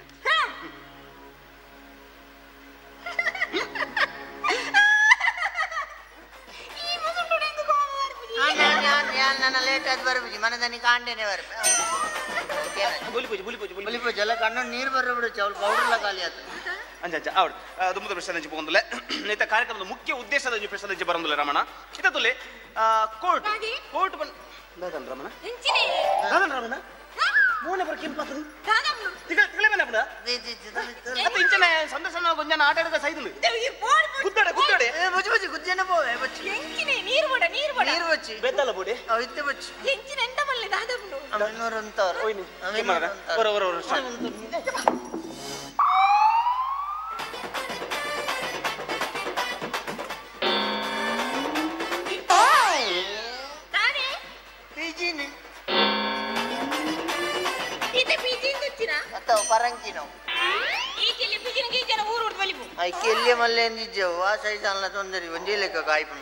ಈ ಮುಸುಂಡು ಎಂಕ ಕೋಪ ಬರ್ಪುಜಿ ನನ್ನ ಲೇಟ್ ಆದ್ ಬರ್ಪುಜಿ ಮನದನಿ ಕಾಂಡೇನೆ ಬರ್ಪೆ ಬುಲಿ ಪೂಜೆ ಬುಲಿ ಪೂಜೆ ಬುಲಿ ಪೂಜೆ ಎಲ್ಲ ಕಣ್ಣು ನೀರು ಬರ್ರ ಬಿಡು ಅವಳು ಪೌಡರ್ಲ ಖಾಲಿ ಆತು ಅಂಚ ಅಂಚ ಅವಳು ದುಮ್ಮದ ಪ್ರಶ್ನೆ ಪೋಂದುಲೆ ಇತ್ತ ಕಾರ್ಯಕ್ರಮದ ಮುಖ್ಯ ಉದ್ದೇಶದ ಒಂಜಿ ಪ್ರಶ್ನೆ ಬರಂದುಲೆ ರಮಣ ಇತ್ತ ತುಲೆ ಕೋರ್ಟ್ ಕೋರ್ಟ್ ಬನ್ ದಾದನ್ ರಮಣ ದಾದನ್ ರಮಣ ಮೋನೆ ಬರ ಕೆಂಪಾತದು ತಿಗಳ ತಿಗಳ ಮೇಲೆ ಅಪ್ಪನ ಅತ್ತ ಇಂಚನೆ ಸಂದರ್ಶನ ಗೊಂಜನ ಆಟ ಆಡದ ಸೈದುಲು ಗುದ್ದಡೆ ಗುದ್ದಡೆ ಬುಚ್ಚಿ ಬುಚ್ಚಿ ಗುಜ್ಜನ ಪೋವೆ ಬುಚ್ಚಿ ಎಂಚಿನೆ ನೀರು ಬೋಡ ನೀರು ಬೋಡ ನೀರು ಬಚ್ಚಿ ಬೆತ್ತಲ ಬೋಡೆ ಅವ ಇತ್ತೆ ಬಚ್ಚಿ ಎಂಚಿನೆ ಎಂತ ಬಲ್ಲೆ ದಾದಮ್ನು ಅಮ್ಮನೂರು ಅಂತವರು ಓಯ್ನಿ ಹೊರ ಹೊರ ಹೊರ ತಾನೇ ಪಿಜಿನಿ ಇತ್ತೆ ಪಿಜಿನ್ ತುಚ್ಚಿನ ಅತ್ತವ ಪರಂಕಿನವು ಈಚೆಲ್ಲಿ ಪಿಜಿನ ಗೀಜನ ಊರು ಉಡ್ದು ಬಲಿಪು I ಕೆಲ್ಲೆ ಮಲ್ಲೆ ಅಂದಿಜ್ಜವು ಆ ಸೈಜ್ ಅಲ್ಲ ತೊಂದರೆ ಒಂದೇ ಲೆಕ್ಕ ಕಾಯ್ಪು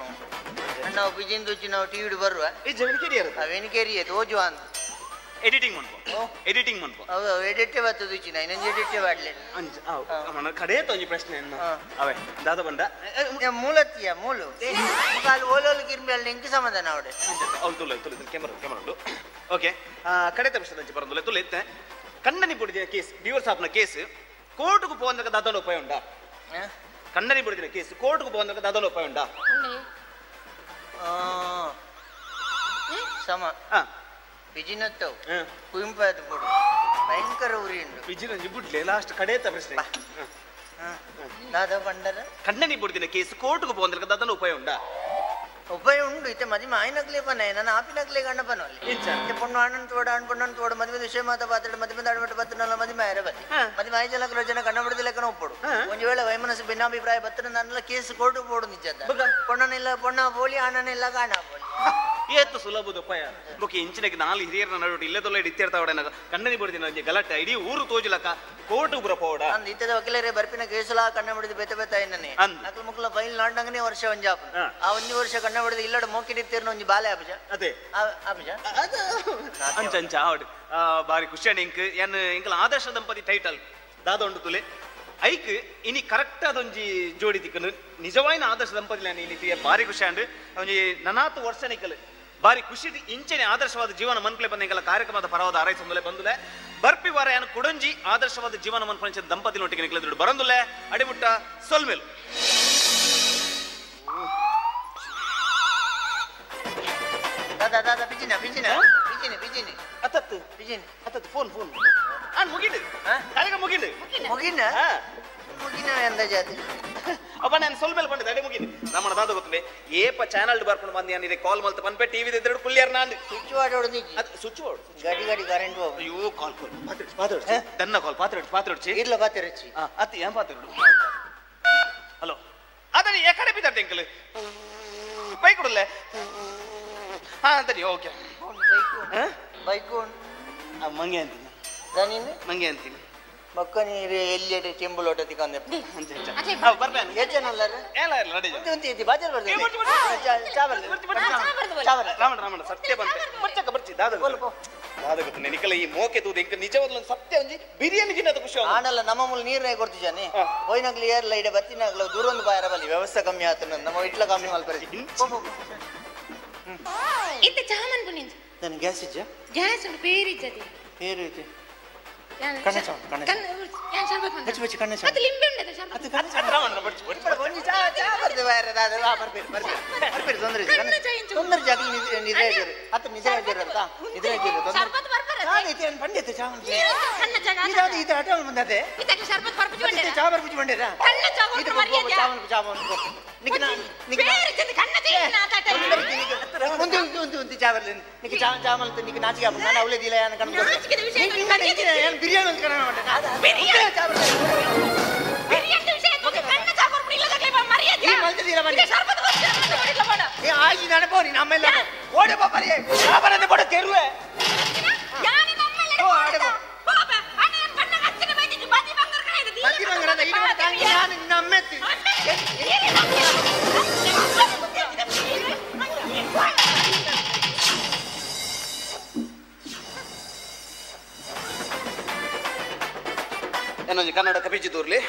ನಾವು ಪಿಜಿನ್ ತುಚ್ಚಿ ನಾವು ಟಿವಿಡ್ ಬರುವ ಈ ಜವನಿ ಕೆರಿಯರ್ ಅವೇನು ಕೆರಿಯೇ ತೋಜು ಅಂತ ಎಡಿಟಿಂಗ್ ಮನ್ಪು ಎಡಿಟಿಂಗ್ ಮನ್ಪು ಅವು ಎಡಿಟೇ ಬರ್ತದೆ ತುಚ್ಚಿನ ಇನ್ನೊಂದು ಎಡಿಟೇ ಬಾಡ್ಲೆ ಅಂಚ ಅವ ಕಡೆ ತೊಂಜಿ ಪ್ರಶ್ನೆ ಅವೇ ದಾದ ಬಂದ ಮೂಲತ್ತಿಯ ಮೂಲು ಕಾಲು ಓಲೋಲು ಕಿರ್ಬಿ ಅಲ್ಲಿ ಇಂಕ ಸಮಾಧಾನ ಅವಡೆ ಅವ್ಳು ತುಲೆ ತುಲೆ ಕ್ಯಾಮರಾ ಕ್ಯಾಮರಾ ಉಂಟು ಓಕೆ ಕಡೆ ಪ್ರಶ್ನೆ ಅಂಚೆ ಬರಂದುಲೆ ತುಲೆ ಇತ್ತೆ ಕಣ್ಣನಿ ಪುಡಿದಿನ ಕೇಸ್ ಡಿವೋರ್ಸ್ ಆಪ್ನ ಕೇಸ್ ಕೋರ್ಟ್ಗೆ ಪೋವಂದಕ ದಾದನ ಉಪಾಯ ಉಂಟಾ ಕಣ್ಣನಿ ಪುಡಿದಿನ ಕೇಸ್ ಕೋರ್ಟ್ಗೆ ಪೋವಂದಕ ದಾದನ ಉಪಾಯ ಉಂಟಾ ಸಮ ಬಿಜಿನತ್ತವು ಕುಂಪಾದ ಪುಡು ಭಯಂಕರ ಉರಿ ಉಂಟು ಬಿಜಿನ ಬಿಡ್ಲೆ ಲಾಸ್ಟ್ ಕಡೇತ ಪ್ರಶ್ನೆ ದಾದ ಬಂಡರ ಕಣ್ಣನಿ ಪುಡಿದಿನ ಕೇಸ್ ಕೋರ್ಟ್ಗೆ ಪೋವಂದಕ ದಾದನ ಉಪಾಯ ಉಂಟಾ ಉಪಾಯ ಉಂಡು ಇತ್ತೆ ಮದಿ ಮಾಯಿನಕ್ಲೆ ಪನ ನನ್ನ ಆಪಿನಕ್ಲೆ ಗಂಡ ಪನವಲ್ಲಿ ಇತ್ತೆ ಪೊಣ್ಣು ಅಣ್ಣನ ತೋಡ ಅಣ್ಣ ಪೊಣ್ಣನ ತೋಡ ಮದುವೆ ವಿಷಯ ಮಾತ ಪಾತ್ರೆ ಮದುವೆ ದಾಡಮಟ್ಟ ಬತ್ತನಲ್ಲ ಮದುವೆ ಆಯರ ಬತ್ತಿ ಮದುವೆ ಆಯ ಜಲಕ ಜನ ಕಣ್ಣ ಬಿಡದ ಲೆಕ್ಕನ ಒಪ್ಪಡು ಒಂದು ವೇಳೆ ವೈಮನಸ್ಸು ಭಿನ್ನಾಭಿಪ್ರಾಯ ಬತ್ತನ ನನ್ನೆಲ್ಲ ಕೇಸ್ ಕೋರ್ಟ್ ಪೋಡು ನಿಜ ಪೊಣ್ಣನಿಲ್ಲ ಪೊಣ್ಣ ಪೋಲಿ ಅಣ್ಣನಿಲ್ಲ ಕಾಣ ಪೋಲಿ ಏತು ಸುಲಭದ ಉಪಾಯ ಬೊಕ್ಕೆ ಇಂಚಿನಕ್ಕೆ ನಾಲ್ ಹಿರಿಯರ ನಡುವೆ ಇಲ್ಲದೊಲ್ಲ ಇತ್ತಿರ್ತಾವಡ ಕಣ್ಣನಿ ಬಿಡ್ದಿನ ಗಲಾಟೆ ಇಡೀ ಊರು ತೋಜುಲಕ ಕೋರ್ಟ್ ಉಬ್ರ ಪೋಡ ಅಂದ್ ಇತ್ತದ ವಕೀಲರೇ ಬರ್ಪಿನ ಕೇಸುಲ ಕಣ್ಣ ಬಿಡಿದು ಬೆತ್ತ ಬೆತ್ತ ಇನ್ನನೆ ನಕಲು ಮುಕ್ಕಲ ಫೈಲ್ ನಾಡಂಗನೇ ವರ್ಷ ಒಂಜಾಪ ಆ ಒಂಜಿ ವರ್ಷ ಕಣ್ಣ ಬಿಡಿದು ಇಲ್ಲಡ ಮೋಕಿಡಿತ್ತೀರ್ನ ಒಂಜಿ ಬಾಲೆ ಆಪುಜ ಅದೇ ಆಪುಜ ಅಂಚ ಅಂಚ ಆವಡ್ ಬಾರಿ ಖುಷಿ ಇಂಕ್ ಏನ್ ಇಂಕಲ ಆದರ್ಶ ದಂಪತಿ ಟೈಟಲ್ ದಾದ ಉಂಡು ತುಲೆ ಐಕ್ ಇನಿ ಕರೆಕ್ಟ್ ಅದೊಂಜಿ ಜೋಡಿ ತಿಕ್ಕನು ನಿಜವಾಯಿನ ಆದರ್ಶ ದಂಪತಿ ಇನಿ ಬಾರಿ ಖುಷಿ ಅಂಡ್ ಒಂಜಿ ನನಾತು ವರ್ಷ ನಿಕಲ್ ಬಾರಿ ಖುಷಿ ಇಂಚನೆ ಆದರ್ಶವಾದ ಜೀವನ ಮನ್ಪ್ಲೆ ಬಂದ ಕಾರ್ಯಕ್ರಮದ ಪರವಾದ ಆರೈಸೊಂದುಲೆ ಬಂದುಲೆ ಬರ್ಪಿ ವಾರ ಏನು ಕುಡಂಜಿ ಆದರ್ಶವಾದ ಜೀವನ ಮನ್ಪಂಚ ದಂಪತಿ ನೊಟ್ಟಿಗೆ ನಿಕಲ ಬರಂದುಲೆ ಅಡಿಮುಟ್ಟ ಸೊಲ್ಮೇಲು ದಾದಾ ದಾದಾ ಬಿಜಿನ ಬಿಜಿನ ಬಿಜಿನ ಬಿಜಿನ ಅತ್ತತ್ತು ಬಿಜಿನ ಅತ್ತತ್ತು ಫೋನ್ ಫೋನ್ ಅಣ್ಣ ಮುಗಿದು ಕಾರ್ಯಕ್ರಮ ಮುಗಿದು ಮುಗಿನ ಮುಗಿನ ಎಂದ ಜಾತಿ ಅಪ್ಪ ನಾನು ಸ್ವಲ್ಪ ಮೇಲೆ ಬಂದಿದ್ದೆ ಅಡೆ ಮುಗಿದು ರಮಣ ದಾದ ಗೊತ್ತುಂಡೆ ಏಪ ಚಾನಲ್ ಬರ್ಕೊಂಡು ಬಂದು ನಾನು ಇದೆ ಕಾಲ್ ಮಲ್ತ ಪನ್ಪೆ ಟಿವಿ ಇದ್ರೆ ಕುಲ್ಲಿಯರ್ ನಾನು ಸ್ವಿಚ್ ವಾಡೋಡು ಅದು ಸ್ವಿಚ್ ವಾಡು ಗಡಿ ಗಡಿ ಕರೆಂಟ್ ಹೋಗು ಅಯ್ಯೋ ಕಾಲ್ ಕಾಲ್ ಪಾತ್ರೆ ಪಾತ್ರೆ ದನ್ನ ಕಾಲ್ ಪಾತ್ರೆ ಪಾತ್ರೆ ಇರ್ಲ ಪಾತ್ರೆ ಅತ್ತಿ ಏನ್ ಪಾತ್ರೆ ಹಲೋ ಅದನ್ನ ಏ ಕಡೆ ಬಿದ್ದಾರ್ತೆ ಅಂಕಲ್ ಬೈಕ್ ಕೊಡಲ್ಲ ಹಾ ಸರಿ okay bike bike ಮಂಗೆ ಅಂತೀನಿ ದನಿನ ಮಂಗೆ ಅಂತೀನಿ ಮಕ್ಕ ನೀರು ಎಲ್ಲಿ ಚೆಂಬು ಲೋಟ ತಿಕ್ಕಂದೆ ಬರ್ಬೇನೆ ಎಷ್ಟು ಜನ ಅಲ್ಲಾರ ಏಲ ಇಲ್ಲ ರೆಡಿ ಒಂದು ಒಂದು ಇದ್ದಿ ಬಾಜಾರ್ ಬರ್ದೆ ಚಾ ಬರ್ದೆ ರಾಮಣ್ಣ ರಾಮಣ್ಣ ಸತ್ಯ ಬಂತೆ ಬರ್ಚಕ್ಕ ಬರ್ಚಿ ದಾದ ಬೋಲ್ ಪೋ. ದಾದ ಗೊತ್ತು ನಿಕಲ ಈ ಮೋಕೆ ತೂದು ಇಂಕ ನಿಜವಾಗ್ಲೂ ಸತ್ಯ ಒಂಜಿ ಬಿರಿಯಾನಿ ತಿನ್ನದ ಖುಷಿ ಆನಲ್ಲ ನಮ್ಮ ಮೂಲ ನೀರೇ ಕೊಡ್ತಿದ್ದಾನೆ ಹೋಯ್ನಾಗ್ಲಿ ಏರ್ಲ ಇಡ ಬತ್ತಿನಾಗ್ಲ ದೂರ ಒಂದು ಬಾಯರ ಬಲ್ಲಿ ವ್ಯವಸ್ಥೆ ಕಮ್ಮಿ ಆತ ನಮ್ಮ ಇಟ್ಲ ಕಮ್ಮಿ ಮಲ್ಪರೆ ಇತ್ತ ಚಾಮನ್ ಪುನಿಂದು ನನ್ ಗ್ಯಾಸ್ ಇಜ್ಜ ಗ್ಯಾಸ್ ಉಂಟು ಪೇರು ಇಜ್ಜದೆ ಪೇರು ಇಜ್ಜೆ ಕಣ್ಣ ಚಾಮ ಕಣ್ಣ ಕಣ್ಣ ಬಚ್ಚಿ ಕಣ್ಣ ಚಾಮ ಅದು ಲಿಂಬೆ ಉಂಟು ಶರ್ಬತ್ ಅದು ಕಣ್ಣ ಚಾಮ ಒಂಜಿ ಚಾ ಚಾ ಬರ್ದೆ ಬಾಯರ ದಾದ ಆ ಬರ್ಪೇರು ಬರ್ಪೇರು ಬರ್ಪೇರು ತೊಂದರೆ ಇಜ್ಜೆ ತೊಂದರೆ ಜಾಗಲಿ ನಿದ್ರೆ ನಿದ್ರೆ ಇಜ್ಜೆ ಅತ್ತ ನಿದ್ರೆ ಇಜ್ಜೆ ಅಂತ ನಿದ್ರೆ ಇಜ್ಜೆ ಶರ್ಬತ್ ಬರ್ಪರ ದಾದ ಇತ್ತೆ ಪಂಡಿತ ಚಾಮ ಕಣ್ಣ ಚಾಗ ಇದಾದ ಇತ್ತೆ ಆಟ ಬಂದದೆ ಇತ್ತಕ್ಕೆ ಶರ್ಬತ್ ಬರ್ಪುಜಿ ಬಂಡೆರ ಚಾ ಬರ್ಪುಜಿ ಬಂಡೆರ ಕಣ್ಣ ಚಾ ಇದು ಮರ್ಯಾದೆ ಚಾಮ ಚಾಮ ನಿಕ್ಕೆ ನಿಕ್ಕೆ ಪೇರು ಇಜ್ಜೆ ಕಣ್ಣ ಚಾ ಆತ ಒಂದು ಒಂದು ಒಂದು ಒಂದು ಚಾ ಬರ್ಲಿ ನಿಕ್ಕೆ ಚಾ ಚಾ ಮಲ್ತ ನಿಕ್ಕೆ ನಾಚಿಕೆ ಆಪು ನಾನು ಅವಲೇ ದಿಲ ಯಾನ ಕಣ್ಣ ನಾಚಿಕೆದ ವಿಷಯ ನಾನು ಬಿರಿಯಾನಿ ಅಂತ ಕಣ ಮಾಡ್ದೆ ಬಿರಿಯಾನಿ ಚಾ ಬರ್ಲಿ ಬಿರಿಯಾನಿ ವಿಷಯ ಕಣ್ಣ ಚಾ ಬರ್ಪುಡಿ ಇಲ್ಲದಾಗಲೇ ಮರ್ಯಾದೆ ಈ ಮಲ್ತದಿಲ್ಲ ಬನ್ನಿ ಶರ್ಬತ್ ಬರ್ಪುಡಿ ಬೇಡ ಏ ಆಜಿ ನಾನು ಬೋನಿ ನಮ್ಮೆಲ್ಲ ಓಡೆ ಬಾಪರಿ ಬಾಪರನೆ ಬೋಡ ತೆರುವೆ ಯಾನಿ ನಮ್ಮೆಲ್ಲ ಓ ಆಡೆ ಬಾ ಪಾಪ ಅಣ್ಣ ನನ್ನ ಬಣ್ಣ ಹಚ್ಚನೆ ಬೈದಿದ್ದು ಬದಿ ಬಂಗಾರ ಕಣ ಇದು ಬದಿ ಬಂಗಾರ ಅಲ್ಲ, ಇದು ತಾಂಗಿ ನಾನು ನಿನ್ನ ಅಮ್ಮೆತ್ತಿ ಏನೊಂಜಿ ಕನ್ನಡ ಕಪಿಜಿ ತೂರ್ಲಿ.